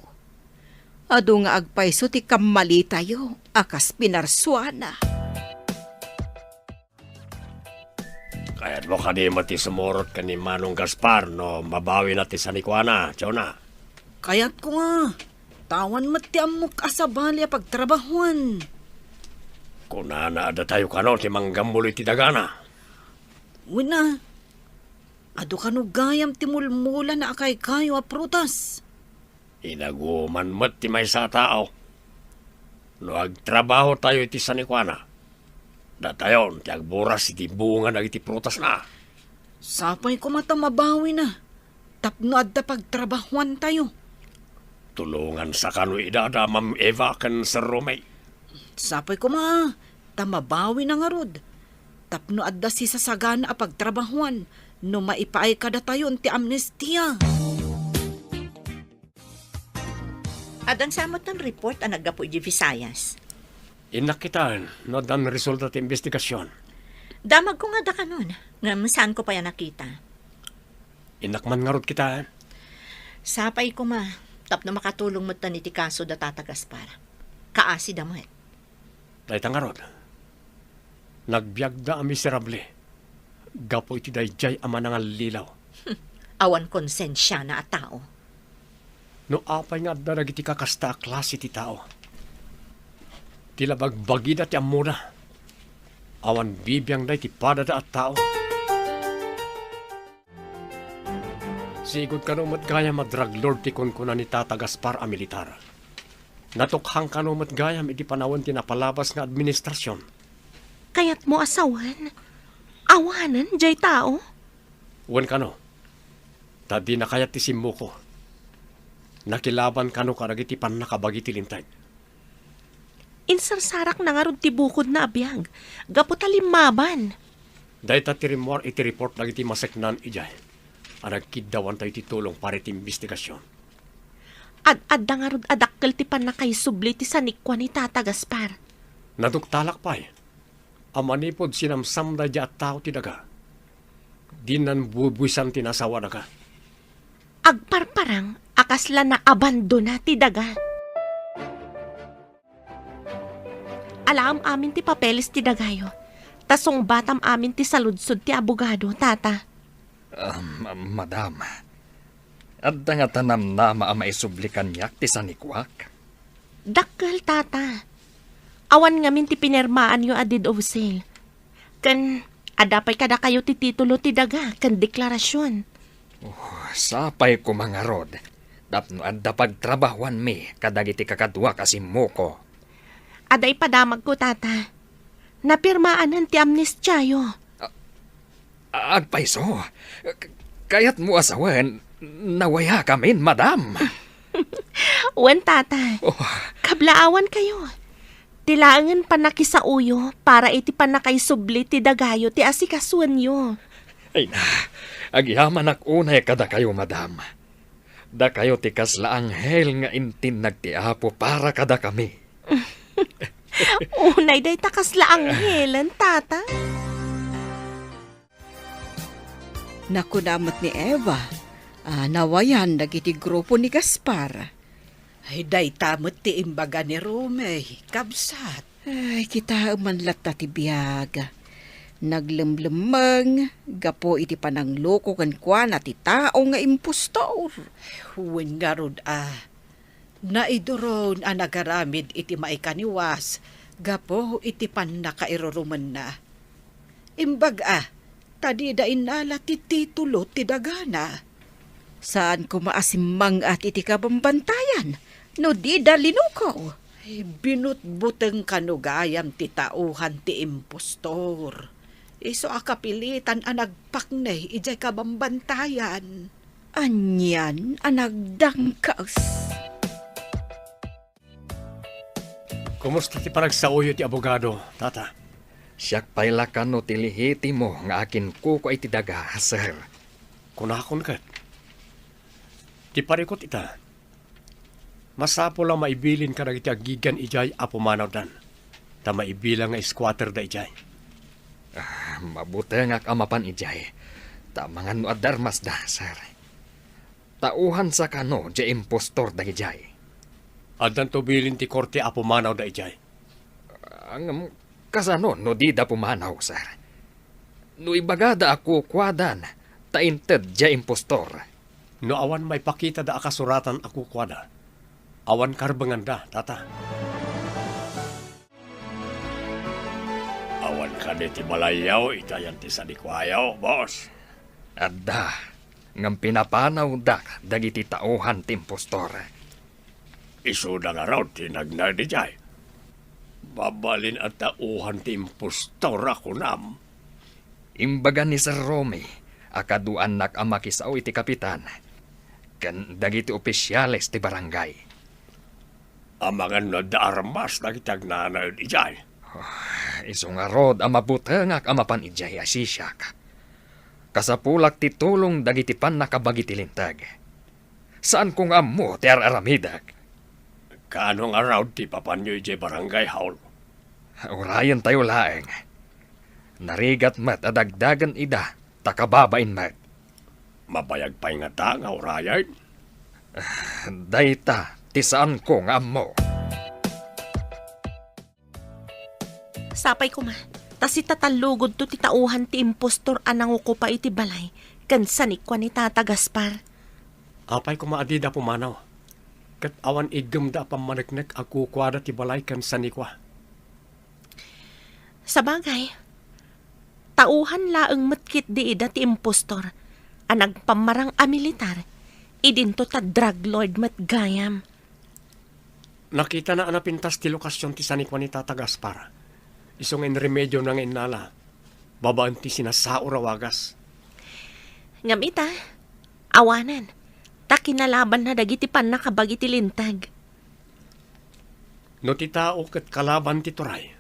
Adu nga agpayso ti kammalitayo a kas pinarsuana. Kayatmo kadi met ti sumurot ken ni Manong Gaspar no mabawina ti sanikuana, Jonah? Kayatko nga. Ta awan met ti ammok a sabali a pagtrabahuan. Kunana a datayo kano ti manggammul iti dagana. Wen a, adu kano gayam ti mulmulana a kaykayo a prutas. Inaguman met ti maysa a tao. No agtrabahotayo iti sanikuana, datayon ti agburas iti bunga dagiti prutasna. Sapay koma ta mabawina tapno adda pagtrabahuantayo. Tulongansa kano idada, Ma'am Eva ken Sir Romay. Sapay koma ta mabawina ngarud tapno adda sisasagana a pagtrabahuan no maipaay kadatayon ti amnestia. Addan sa met ti report a naggapu iti Visayas. Innak kitaen no addan resulta ti imbestigasion. Damagko nga adda kanon, ngem saanko pay a nakita. Innak man ngarud kitaen. Sapay koma, tapno makatulong metten iti kaso da Tata Gaspar. Kaasida met. Dayta ngarud, nagbiagda a miserable gapu iti daydiay a manangallilaw. Awan konsensiana a tao. No apay nga adda dagiti kakasta a klase ti tao, ti la bagbagida ti ammoda. Awan bibiangda iti padada a tao. Sigud kano met gayam a drug lord ti kunkuna ni Tata Gaspar a militar. Natukhang kano met gayam iti panawen ti napalabas nga administrasion. Kayatmo a sawen? Awanen jay tao? Wen kano, ta dina kayat ti simmuko. Nakilaban kano kadagiti pannakabagi ti linteg. Insarsarakna ngarud ti bukodna a biag, gapu ta limmaban. Dayta ti rimmuar iti report dagiti maseknan idiay a nagkiddawantayo iti tulong para iti imbestigasion. Ad-adda ngarud a dakkel ti pannakaisubli ti sanikua ni Tata Gaspar. Naduktalak pay a manipud sinamsam daydiay a tao ti daga, dinnan bubuisan ti nasawa daga. Agparparang a kasla naabandona ti daga. Alaem amin ti papeles ti dagayo, ta sungbatam amin ti saludsod ti abogado, Tata. Um, madam, adda ngata namnama a maisubli kaniak ti sanikuak? Dakkel, Tata. Awan ngamin ti pinirmaanyo a deed of sale. Ken adda pay kadakayo ti titulo ti daga ken deklarasion. Oh, sapay koma ngarud tapno adda pagtrabahuanmi kadagiti kakaduak a simmuko. Adda ipadamagko, Tata. Napirmaanan ti amnestiayo. A-, agpayso. K-, kayatmo a sawen, nawayakamin, madam. Wen, Tata. Oh. Kablaawankayo. Ti laengen pannakisaoyo para iti pannakaisubli ti dagayo ti asikasuenyo. Ay na, agyamanak unay kadakayo, madam. Dakayo ti kasla anghel nga intinnag ti Apo para kadakami. Unay dayta kasla anghelen, Tata. Nakuna met ni Eva a nawayan dagiti grupo ni Gaspar. Ay, dayta met ti imbaga ni Romy, kabsat. Ay, kitaem man latta ti biag. Naglemmellemmeng gapu iti panangloko kenkuana ti tao nga impostor. Wen ngarud a, naiduron a nagaramid iti maikaniwas gapu iti pannakairurumenna. Imbag a, ta dida innala ti titulo ti dagana. Saan koma a simmang-at iti kabambantayan no dida linukaw. Ay, binutbuteng kano gayam ti tauhan ti impostor. Isu a kapilitan a nagpaknay idiay kabambantayan. Anian a nagdangkas. Kumusta ti panagsaoyo ti abogado, Tata? Siak pay la kano ti lehitimo nga akinkukua iti daga, sir. Kunakon ket, ti parikut ita, masapul a maibilin kadagiti agigan idiay a pumanawdan, ta maibilang nga squatter da idiay. Ah, mabutengak a mapan idiay, ta amangan no adda armasda, sir. Tauhansa kano diay impostor dagidiay? Addanto bilin ti korte a pumanawda idiay. Ah, ngem kasano no dida pumanaw, sir? No ibagada a kukuadan, ta inted diay impostor. No awan maipakitada a kasuratan a kukuada, awan karbenganda, Tata. Awan kadi ti balayyo iti ayan ti sanikuayo, boss? Adda, ngem pinapanawda dagiti tauhan ti impostor. Isuda ngarud ti nagnaed idiay. Mabalin a tauhan ti impostor a kunam. Imbaga ni Sir Romy a kaduaannak a makisao iti kapitan ken dagiti opisiales ti barangay. Amangan no adda armas dagiti agnanaed idiay. Ah, isu ngarud a mabutengak a mapan idiay a siak. Kasapulak ti tulong dagiti pannakabagi ti linteg. Saanko nga ammo ti ar-aramidek. Kaano ngarud ti papanyo idiay barangay hall? Urayentayo laeng. Narigat met a dagdagen ida ta kababain met. Mabayag pay ngata nga urayen? Dayta ti saanko nga ammo. Sapay koma, ta sitatallugodto ti tauhan ti impostor a nangukupa iti balay ken sanikua ni Tata Gaspar. Apay koma a dida pumanaw, ket awan iggemda a pammaneknek a kukuada ti balay ken sanikua. Sabagay, tauhan laeng met ketdi ida ti impostor a nagpammarang a militar idinto ta drug lord met gayam. Nakitana a napintas ti lokasion ti sanikua ni Tata Gaspar. Isu nga inremedyona nga innala, babaen ti sinasaur a wagas. Ngem ita, awanen, ta kinalabanna dagiti pannakabagi ti linteg. No ti tao ket kalaban ti turay,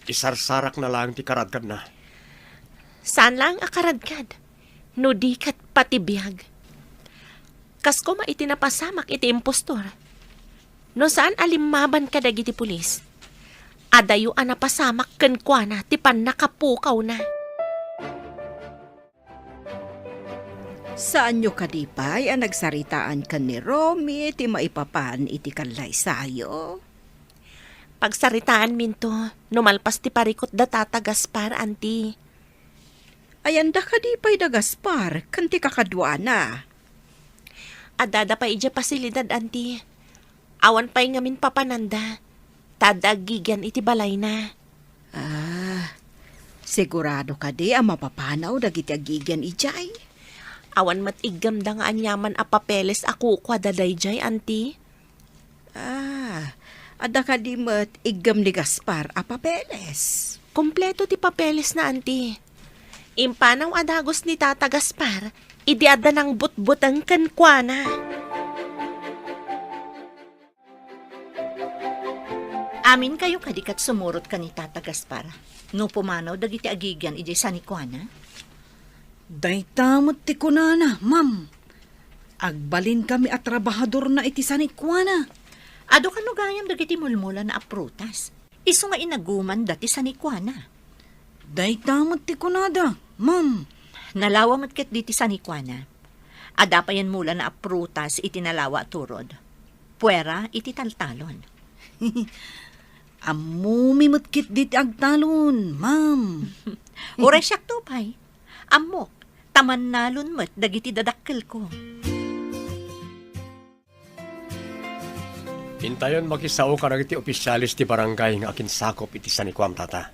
isarsarakna laeng ti karadkadna. Saan laeng a karadkad, no di ket pati biag. Kas koma iti napasamak iti impostor. No saan a limmaban kadagiti pulis, adayo a napasamak kenkuana ti pannakapukawna. Saanyo kadi pay a nagsaritaan ken ni Romy ti maipapan iti kallaysayo? Pagsaritaanminto no malpas ti parikut da Tata Gaspar, Anti. Ayanda kadi pay da Gaspar ken ti kakaduana? Addada pay idiay pasilidad, Anti. Awan pay ngamin papananda, ta adda agigian iti balayna. Ah, sigurado kadi a mapapanaw dagiti agigian idiay? Awan met iggemda nga aniaman a papeles a kukuada daydiay, Anti. Ah, adda kadi met iggem ni Gaspar a papeles? Kompleto ti papelesna, Anti. Impanaw a dagus ni Tata Gaspar idi adda nangbutbuteng kenkuana. Aminkayo kadi ket sumurot ken ni Tata Gaspar no pumanaw dagiti agigian idiay sanikuana? Dayta met ti kunana, ma'am. Agbalinkami a trabahadorna iti sanikuana. Adu kano gayam dagiti mulmulana a prutas? Isu nga inagumanda ti sanikuana. Dayta met ti kunada, ma'am. Nalawa met ketdi ti sanikuana. Adda payen mulana a prutas iti nalawa a turod. Puera iti taltalon. Ammomi met ketdi ti agtalon, ma'am. Uray siakto pay. Ammok, ta mannalon met dagiti dadakkelko. Intayon makisao kadagiti opisiales ti barangay nga akinsakop iti sanikuam, Tata.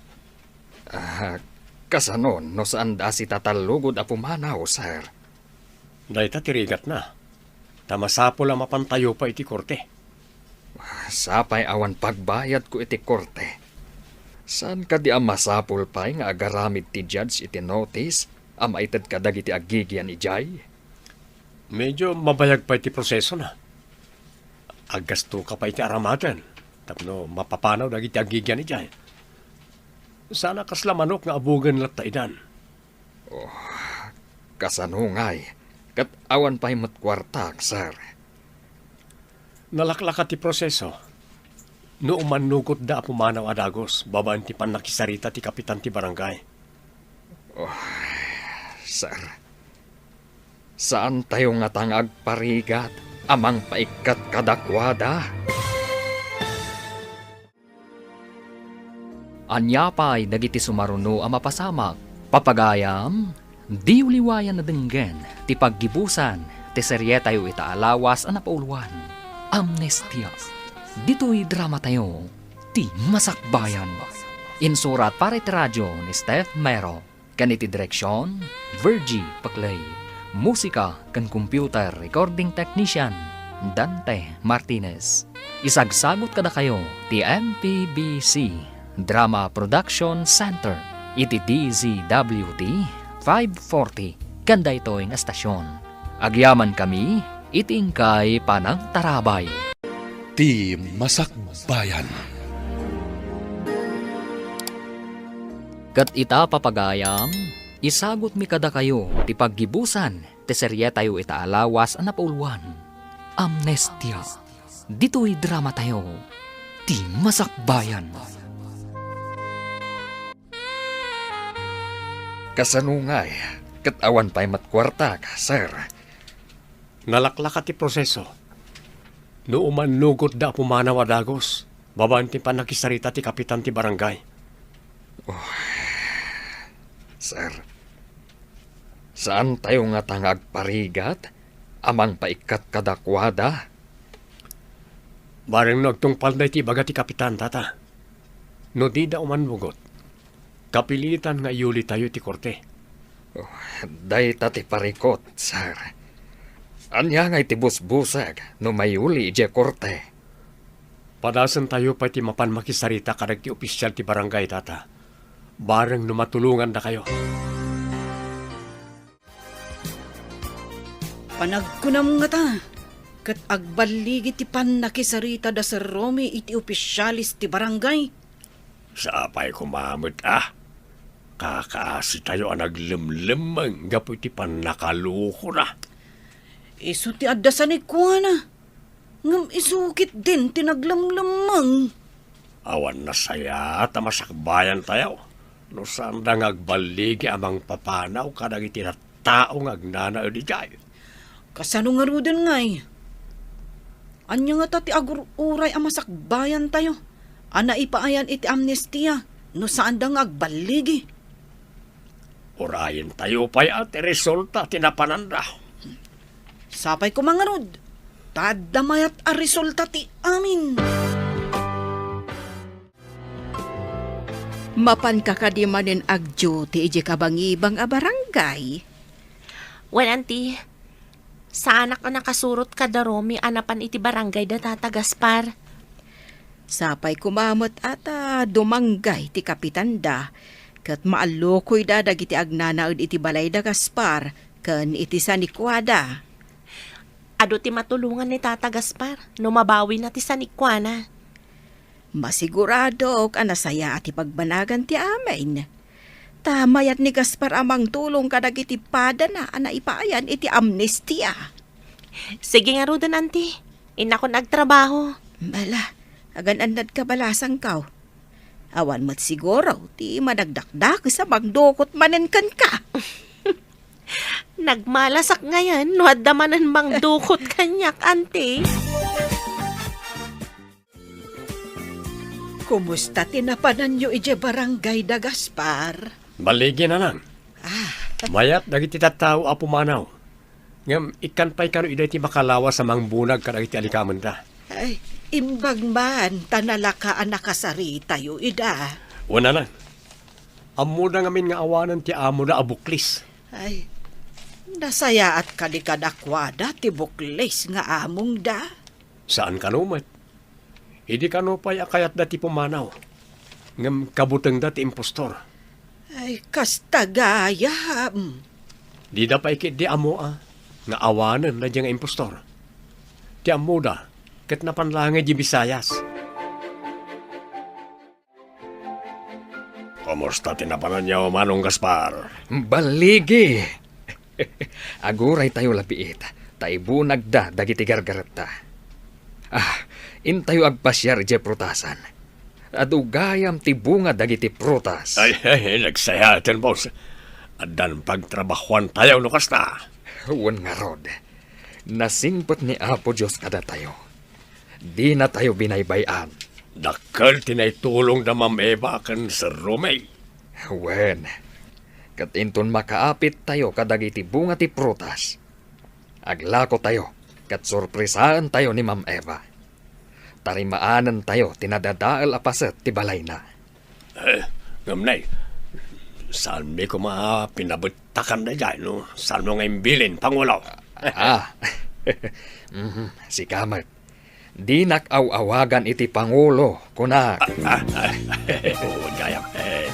Ah, kasano no saanda a sitatallugod a pumanaw, sir? Dayta ti rigatna. Ta masapul a mapantayo pay iti korte. Sapay awan pagbayadko iti korte. Saan kadi a masapul pay nga agaramid ti judge iti notice a maited kadagiti agigian idiay? Medyo mabayag pay ti prosesona. Aggastoka pay iti aramaten tapno mapapanaw dagiti agigian idiay. Saan a kasla manok nga abugen latta idan. Oh, kasano ngay? Ket awan pay met kuartak, sir. Nalaklaka ti proseso. No umannukotda a pumanaw a dagus babaen ti pannakisarita ti kapitan ti barangay. Oh, sir, saantayo ngata nga agparigat a mangpaikkat kadakuada? Ania pay dagiti sumaruno a mapasamak? Papagayam, diyo liwayan a denggen ti paggibusan ti serietayo ita a lawas a napauluan, Amnestia. Ditoy dramatayo, Ti Masakbayan. Insurat para iti radio ni Steph Mero. Ken iti direksion, Virgie Paclay. Musika ken computer recording technician, Dante Martinez. Isagsagut kadakayo ti M P B C Drama Production Center iti D Z W T five forty ken daytoy nga estasion. Agyamankami iti inkay panangtarabay. Ti Masakbayan. Ket ita, papagayam, isagutmi kadakayo ti paggibusan ti serietayo ita a lawas a napauluan, Amnestia. Ditoy dramatayo, Ti Masakbayan. Kasano ngay? Ket awan pay met kuartak, sir. Nalaklaka ti proseso. No umannugotda a pumanaw a dagus, babaen ti pannakisarita ti kapitan ti barangay. Oh, sir, saantayo ngata nga agparigat a mangpaikkat kadakuada? Bareng no agtungpalda iti ibaga ti kapitan, tata. No dida umannugot, kapilitan nga iyulitayo iti korte. Oh, dayta ti parikut, sir. Ania ngay ti busbusag no mayuli idiay korte? Padasentayo pay ti mapan makisarita kadagiti opisial ti barangay, tata. Bareng no matulongandakayo. Panagkunam ngata, ket agballigi ti pannakisarita da Sir Romy iti opisialis ti barangay. Sapay koma met a kakaasitayo a naglemlemmeng gapu iti pannakalokona. Isu ti adda sanikuana. Ngem isu ketdin ti naglemlemmeng. Awan nasayaat a masakbayantayo no saanda nga agballigi a mangpapanaw kadagiti tattao nga agnanaed idiay. Kasano ngaruden ngay? Ania ngata ti agur-uray a masakbayantayo a naipaayan iti amnestia no saanda nga agballigi? Urayentayo pay a ti resulta ti napananda. Sapay koma ngarud, ta adda mayat a resulta ti amin. Mapanka kadi manen agduty idiay kabangibang a barangay? Wen, anti, saanak a nakasurot kada Romy a napan iti barangay da Tata Gaspar. Sapay koma met a ta dumanggay ti kapitanda, ket maallukoyda dagiti agnanaed iti balay da Gaspar ken iti sanikuada. Adu ti matulongan ni Tata Gaspar no mabawina ti sanikuana. Masiguradok a nasayaat ti pagbanagan ti amin. Ta mayat ni Gaspar a mangtulong kadagiti padana a naipaayan iti amnestia. Sige ngaruden, anti. Innakon agtrabaho. Bala, agan-annad kabalasangko. Awan met siguro ti managdakdakes a mangdukot manen kenka. Nagmalasak ngayen no adda manen mangdukot kaniak, anti. Kumusta ti napananyo idiay barangay da Gaspar? Balligi, nanang. Ah. Mayat dagiti tattao a pumanaw. Ngem ikkan pay kano ida iti makalawas a mangbunag kadagiti alikamenda. Ay, imbag man ta nalaka a nakasaritayo ida. Wen, nanang. Ammoda ngamin nga awanen ti amoda a buklis. Ay, nasayaat kadi kadakuada ti buklis nga amongda? Saan kano met. Idi kano pay a kayatda ti pumanaw, ngem kabutengda ti impostor. Ay, kasta gayam. Dida pay ketdi ammoa nga awanen daydiay nga impostor. Ti ammoda, ket napan laeng idiay Visayas. Kumusta ti napananyo, Manong Gaspar? Balligi! Aguraytayo la biit, ta ibunagda dagiti gargaretta. Ah, intayo agpasiar idiay prutasan. Adu gayam ti bunga dagiti prutas. Ay, ay, nagsayaaten, boss. Addan pagtrabahoantayo no kasta. Wen ngarud, nasingpet ni Apo Dios kadatayo. Dinatayo binaybay-an. Dakkel ti naitulong da Ma'am Eva ken Sir Romeo. Wen, ket inton makaapittayo kadagiti bunga ti prutas, aglakotayo ket sorpresaentayo ni Ma'am Eva. Tarimaanentayo ti nadadael a paset ti balayna. Eh, ngem nay, saanmi koma pinabettakan daydiay no saanmo nga imbilin, Pangulo. Ah, mhm, sika met. Dinak aw-awagan iti Pangulo, kunak. Ah, ah, ah, oo, gayam. Eh.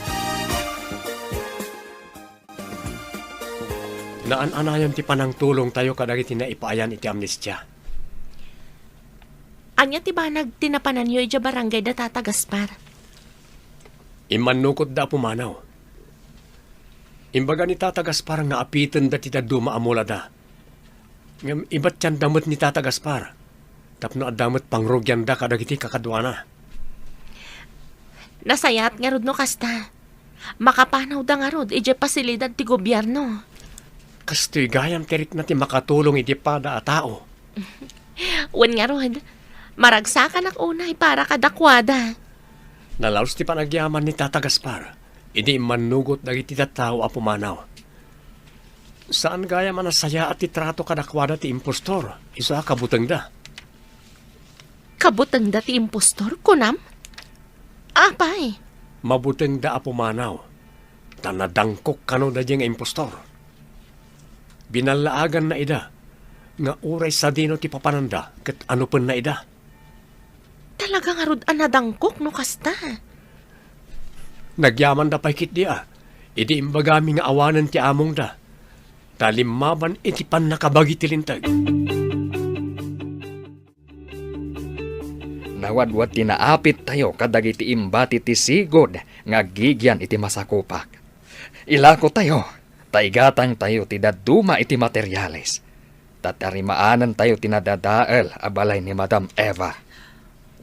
Naan-anayon ti panangtulongtayo kadagiti naipaayan iti amnestia. Ania ti banag ti napananyo idiay barangay da Tata Gaspar? Immannukotda a pumanaw. Imbaga ni Tata Gaspar nga apitenda ti dadduma a mulada. Ngem ibatianda met ni Tata Gaspar tapno adda met pangrugianda kadagiti kakaduana. Nasayaat ngarud no kasta. Makapanawda ngarud idiay pasilidad ti gobierno. Kastoy gayam ti rikna ti makatulong iti pada a tao. Wen ngarud, Maragsakanak unay para kadakuada. Nalaus ti panagyaman ni Tata Gaspar idi immannugot dagiti tattao a pumanaw. Saan gayam a nasayaat ti trato kadakuada ti impostor, isu a kabutengda. Kabutengda ti impostor, kunam? Apay? Mabutengda a pumanaw, ta nadangkok kano daydiay nga impostor. Binallaaganna ida, nga uray sadino ti papananda ket anupenna ida. Talaga ngarud a nadangkok no kasta. Nagyamanda pay ketdi a, idi imbagami nga awanen ti amongda, ta limmaban iti pannakabagi ti linteg. Nawadwad ti naapittayo kadagiti imbati ti sigud nga aggigian iti masakupak. Ilakotayo, ta igatangtayo ti dadduma iti materiales, ta tarimaanantayo ti nadadael a balay ni Madam Eva.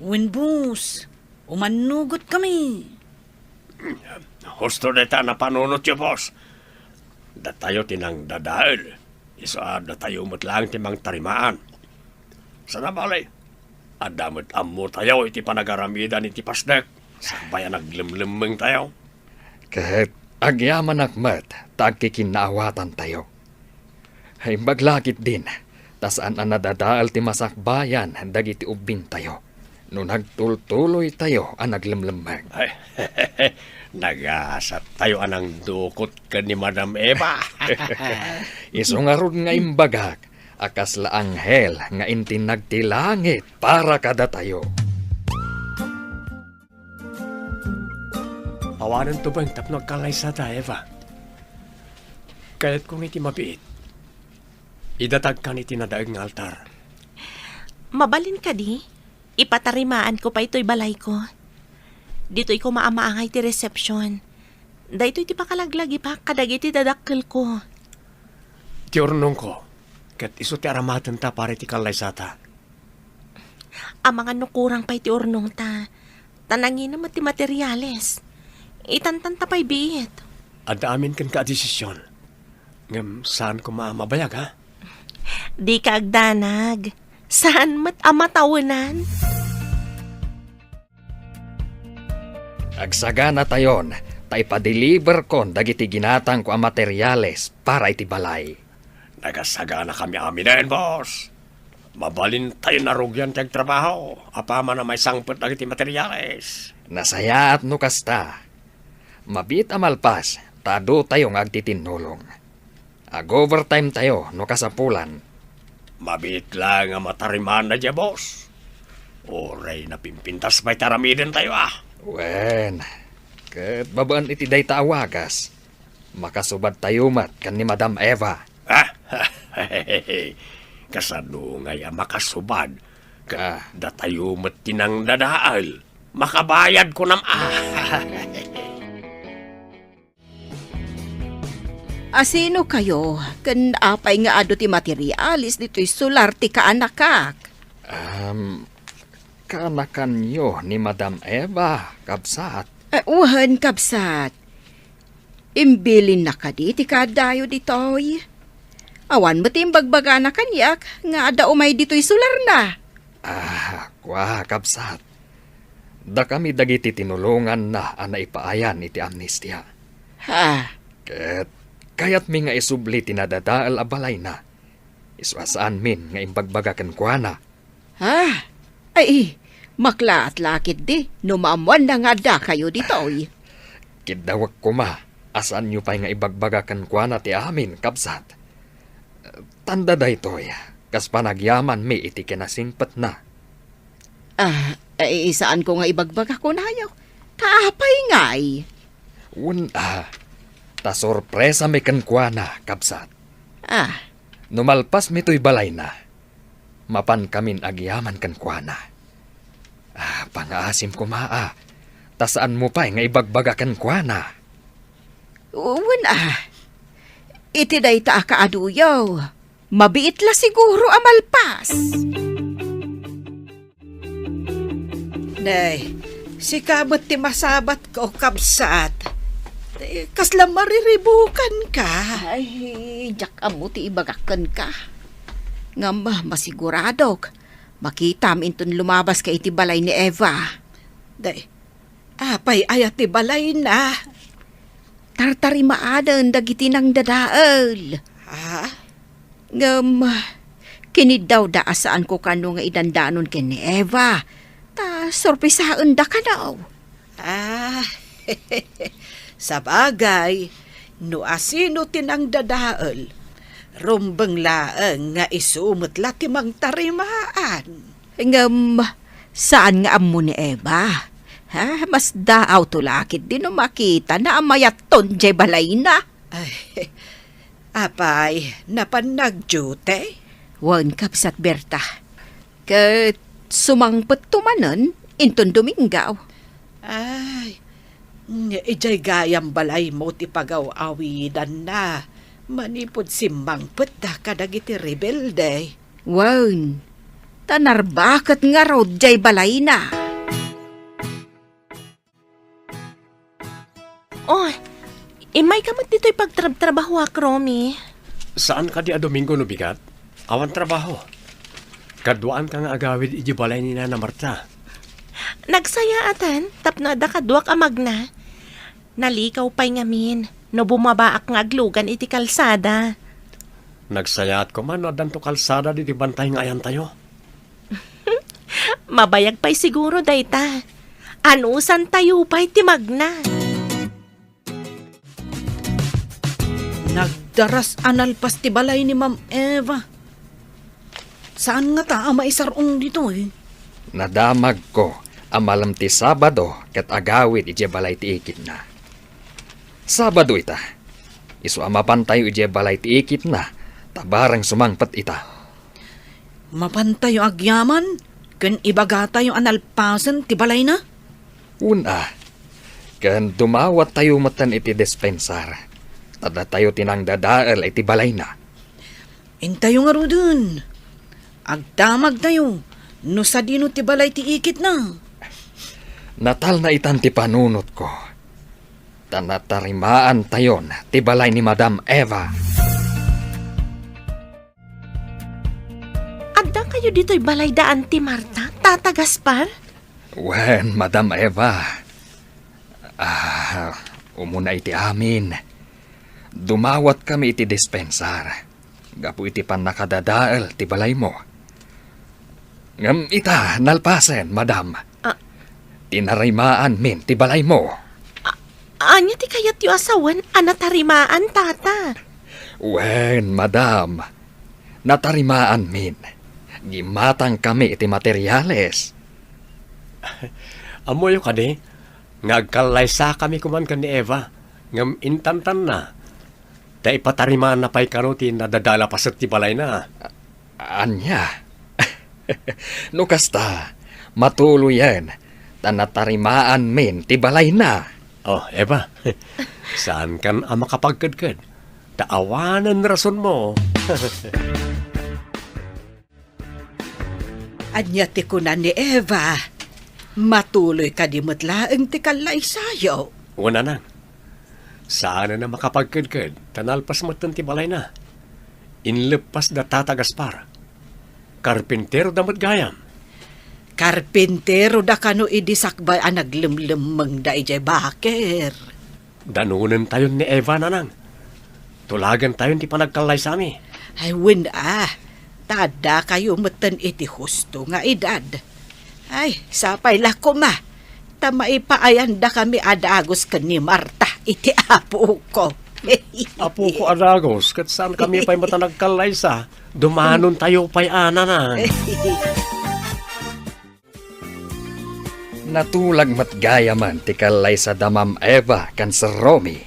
Wen, boss, umannugotkami. Husto dayta a napanunotyo, boss. Datayo ti nangdadael. Isu a datayo met laeng ti mangtarimaan. Sana bale, adda met ammotayo iti panagaramidan iti pasdek, sakbay a naglemmlemmengtayo. Ket agyamanak met ta agkikinnaawatantayo. Imbag la ketdin, ta saan a nadadael ti masakbayan dagiti ubbingtayo no nagtultuloytayo a naglemlemmeng. Ay, nagasattayo a nangdukot ken ni Madam Eva. Isu ngarud nga imbagak a kasla anghel nga intinnag ti langit para kadatayo. Awanen tubeng tapno agkallaysata, Eva. Kayatko nga iti mabiit, idatagkan iti nadaeg nga altar. Mabalin kadi, ipatarimaanko pay toy balayko. Ditoy koma a maangay ti resepsion. Daytoy ti pakalaglagipak kadagiti dadakkelko. Ti urnongko, ket isu ti aramatenta para iti kallaysata. Amangan no kurang pay ti urnongta, ta nangina met ti materiales. Itantanta pay biit. Adda amin kenka a desisyon. Ngem saan koma a mabayag, ha? Dika agdanag. Saan met a matawenan. Agsaganatayon, ta ipadeliberkon dagiti ginatangko a materiales para iti balay. Nagasaganakami aminen, boss. Mabalintayon a rugian ti agtrabaho apaman a maisangpet dagiti materiales. Nasayaat no kasta. Mabiit a malpas, ta adutayo nga agtitinnulong. Ag-overtime tayo no kasapulan. Mabiit laeng a matarimaanna diay, boss. Uray napimpintas pay ti aramidentayo, a. Wen, ket babaen iti dayta a wagas, makasubadtayo met ken ni Madam Eva. Ah? Kasano ngay a makasubad? Ket Ah. datayo met ti nangdadael. Makabayad, kunam, a. Asino kayo, ken apay nga adu ti materialis ditoy solar ti kaanakak? Am, kaanakanyo ni Madam Eva, kabsat? Eh, wen, kabsat. Imbilinna kadi ti kaaddayo ditoy? Awan met ti imbagbagana kaniak nga adda umay ditoy solarna. Ah, kua, kabsat. Dakami dagiti tinulonganna a naipaayan iti amnestia. Ha? Ket kayatmi nga isubli ti nadadael a balayna. Isu a saanmin nga imbagbaga kenkuana. Ha? Ay, maklaat la ketdi no maammoanna nga addakayo ditoy. Kiddawek koma a saanyo pay nga ibagbaga kenkuana ti amin, kabsat. Tanda daytoy, kas panagyamanmi iti kinasingpetna. Ah, ay, saanko nga ibagbaga kunayo. Ta apay ngay? Wen a, ta sorpresami kenkuana, kabsat. Ah. No malpasmi toy balayna, mapankamin agyaman kenkuana. Ah, pangaasim koma a, ta saanmo pay nga ibagbaga kenkuana. Wen a, iti dayta a kaaduyo, mabiit la siguro a malpas. Nay, sika met ti masabatko, kabsat. Eh, kasla mariribukanka. Ay, diak ammo ti ibagak kenka. Ngem masiguradok, Makitam inton lumabas ka iti balay ni Eva. Day, apay aya ti balayna? Tartarimaanen dagiti nangdadael. Ha? Ngem, kiniddawda a saanko kano nga idandanon ken ni Eva, ta sorpresaenda kano. Ah, sabagay, no asino ti nangdadael, rumbeng laeng nga isu met la ti mangtarimaan. Ngem, saan nga ammo ni Eva? Ha? Mas daawto la ketdi no makitana a mayatton diay balayna. Ay, apay, napan nagdiute? Wen, Kabsat Berta. Ket sumangpetto manen inton Domingo. Ay, idiay gayam balaymo ti pagaw-awidanna manipud simmangpetda kadagiti rebelde. Wen, ta narbaket ngarud diay balayna. Oh, immayka met ditoy pagtrabtrabahoak, Romy. Saan kadi a Domingo no bigat? Awan trabaho. Kaduaanka nga agawid idiay balay ni Nana Marta. Nagsayaatan tapno adda kaduak a magna. Nalikaw pay ngamin no bumabaak nga aglugan iti kalsada. Nagsayaat koma no addanto kalsada ditoy bantay nga ayantayo. Mabayag pay siguro dayta. Anusantayo pay ti magna. Nagdaras a nalpas ti balay ni Ma'am Eva. Saan ngata a maisar-ong ditoy? Nadamagko a malem ti Sabado ket agawid idiay balay ti ikitna. Sabado ita. Isu a mapantayo idiay balay ti ikitna, ta bareng sumangpet ita. Mapantayo agyaman ken ibagatayo a nalpasen ti balayna? Wen a, ken dumawattayo metten iti dispensar, ta datayo ti nangdadael iti balayna. Intayo ngaruden, agdamagtayo no sadino ti balay ti ikitna. Natalna itan ti panunotko, ta natarimaantayon ti balay ni Madam Eva. Addakayo ditoy balay da Auntie Marta, Tata Gaspar? Wen, Madam Eva. Ah, umuna iti amin, dumawatkami iti dispensar gapu iti pannakadadael ti balaymo. Ngem ita, nalpasen, Madam. Ah. Tinarimaanmin ti balaymo. A-, ania ti kayatyo a sawen a natarimaan, Tata? Wen, Madam. Natarimaanmin. Gimmatangkami iti materiales. Ammoyo kadi nga agkallaysakami koman ken ni Eva, ngem intantanna, ta ipatarimaanna pay kano ti nadadael a paset ti balayna. Ania? No kasta, matuloyen, ta natarimaanmin ti balayna. Oh, Eva, saankan a makapagkedked, ta awanen rasonmo. Ania ti kuna ni Eva? Matuloy kadi met laeng ti kallaysayo? Wen, Nanang. Saanen a makapagkedked, ta nalpas metten ti balayna. Inleppas da Tata Gaspar. Karpintero da met gayam. Karpintero da kano idi sakbay a naglemlemmengda idiay baker. Danonentayon ni Eva, Nanang. Tulagentayon ti panagkallaysami. Ay, wen a, ta addakayo metten iti husto nga edad. Ay, sapay la koma, ta maipaayandakami a dagus ken ni Marta iti apoko. Apoko a dagus, ket saankami pay met a nagkallaysa, dumanontayo pay a, Nanang. Natulag met gayamen ti kallaysa da Ma'am Eva ken Sir Romy.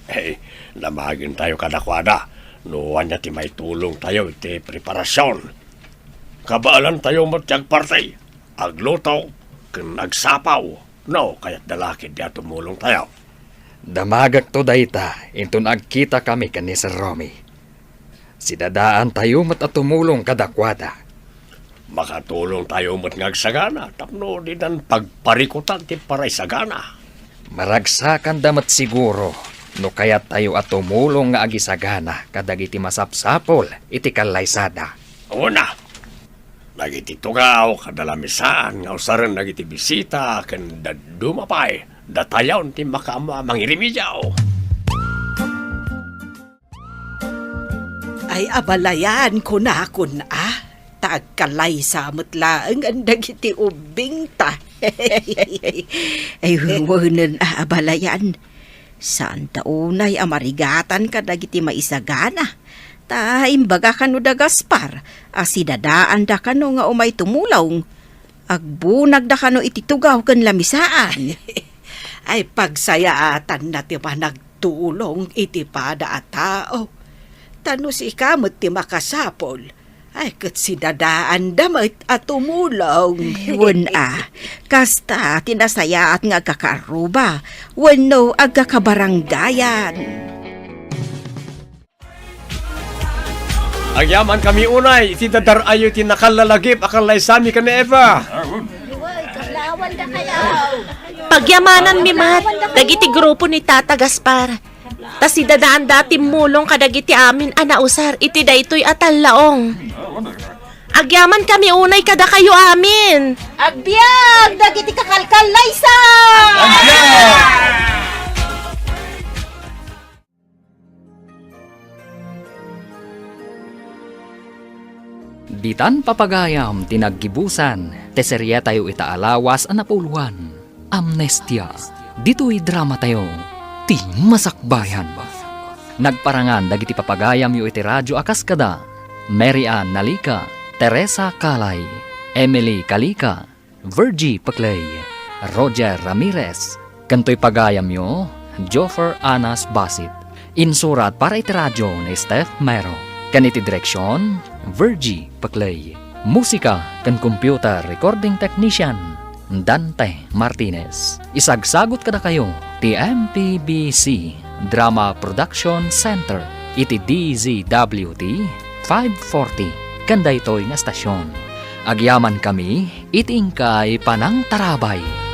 Hey, damagentayo kadakuada no ania ti maitulongtayo iti preparasion. Kabaelantayo met ti agparti, agluto, ken agsapaw no kayatda la ketdi a tumulongtayo. Damagekto dayta inton agkitakami ken ni Sir Romy. Sidadaantayo met a tumulong kadakuada. Makatulongtayo met nga agsagana tapno dinan pagparikutan ti paraisagana. Maragsakanda met siguro no kayattayo a tumulong nga agisagana kadagiti masapsapul iti kallaysada. Una, Dagiti tugaw kada lamisaan nga usaren dagiti bisita ken dadduma pay, datayon ti makaammo a mangirimediaw. Ay, abalayan, kunakon a. Ta agkalaysa met laeng dagiti ubbingta. Ay, wenen a, abalayan. Saanta unay a marigatan kadagiti maisagana. Ta imbaga kano da Gaspar a sidadaanda kano nga umay tumulong. Agbunagda kano iti tugaw ken lamisaan. Ay, pagsayaatanna ti panagtulong iti pada a tao. Ta no sika met ti makasapul, ay, ket sidadaanda met a tumulong. Wen a, kasta ti nasayaat nga agkakaarruba wenno agkakabarangayan. Agyaman kami unay iti dadar-ayo ti nakallalagip a kallaysami ken ni Eva. Pagyamananmi met dagiti grupo ni Tata Gaspar. Ta sidadaanda a timmulong kadagiti amin a nausar iti daytoy a tallaong. Agyaman kami unay kadakayo amin. Agbiag dagiti kakalkallaysa! Ditan papagayam ti naggibusan ti serietayo ita a lawas a napuloan, Amnestia. Ditoy dramatayo, ti masakbayan. Nagparangan dagiti papagayamyo iti radio a kas kada Mary Ann Nalica, Teresa Calay, Emily Calica, Virgie Pecley, Roger Ramirez, ken toy pagayamyo, Joffer Anas Basit. Insurat para iti radio ni Steph Mero, ken iti direksion, Virgie Pecley. Musika ken computer recording technician, Dante Martinez. Isagsagut kadakayo ti M P B C Drama Production Center iti D Z W T five forty ken daytoy nga estasion. Agyamankami iti inkay panangtarabay.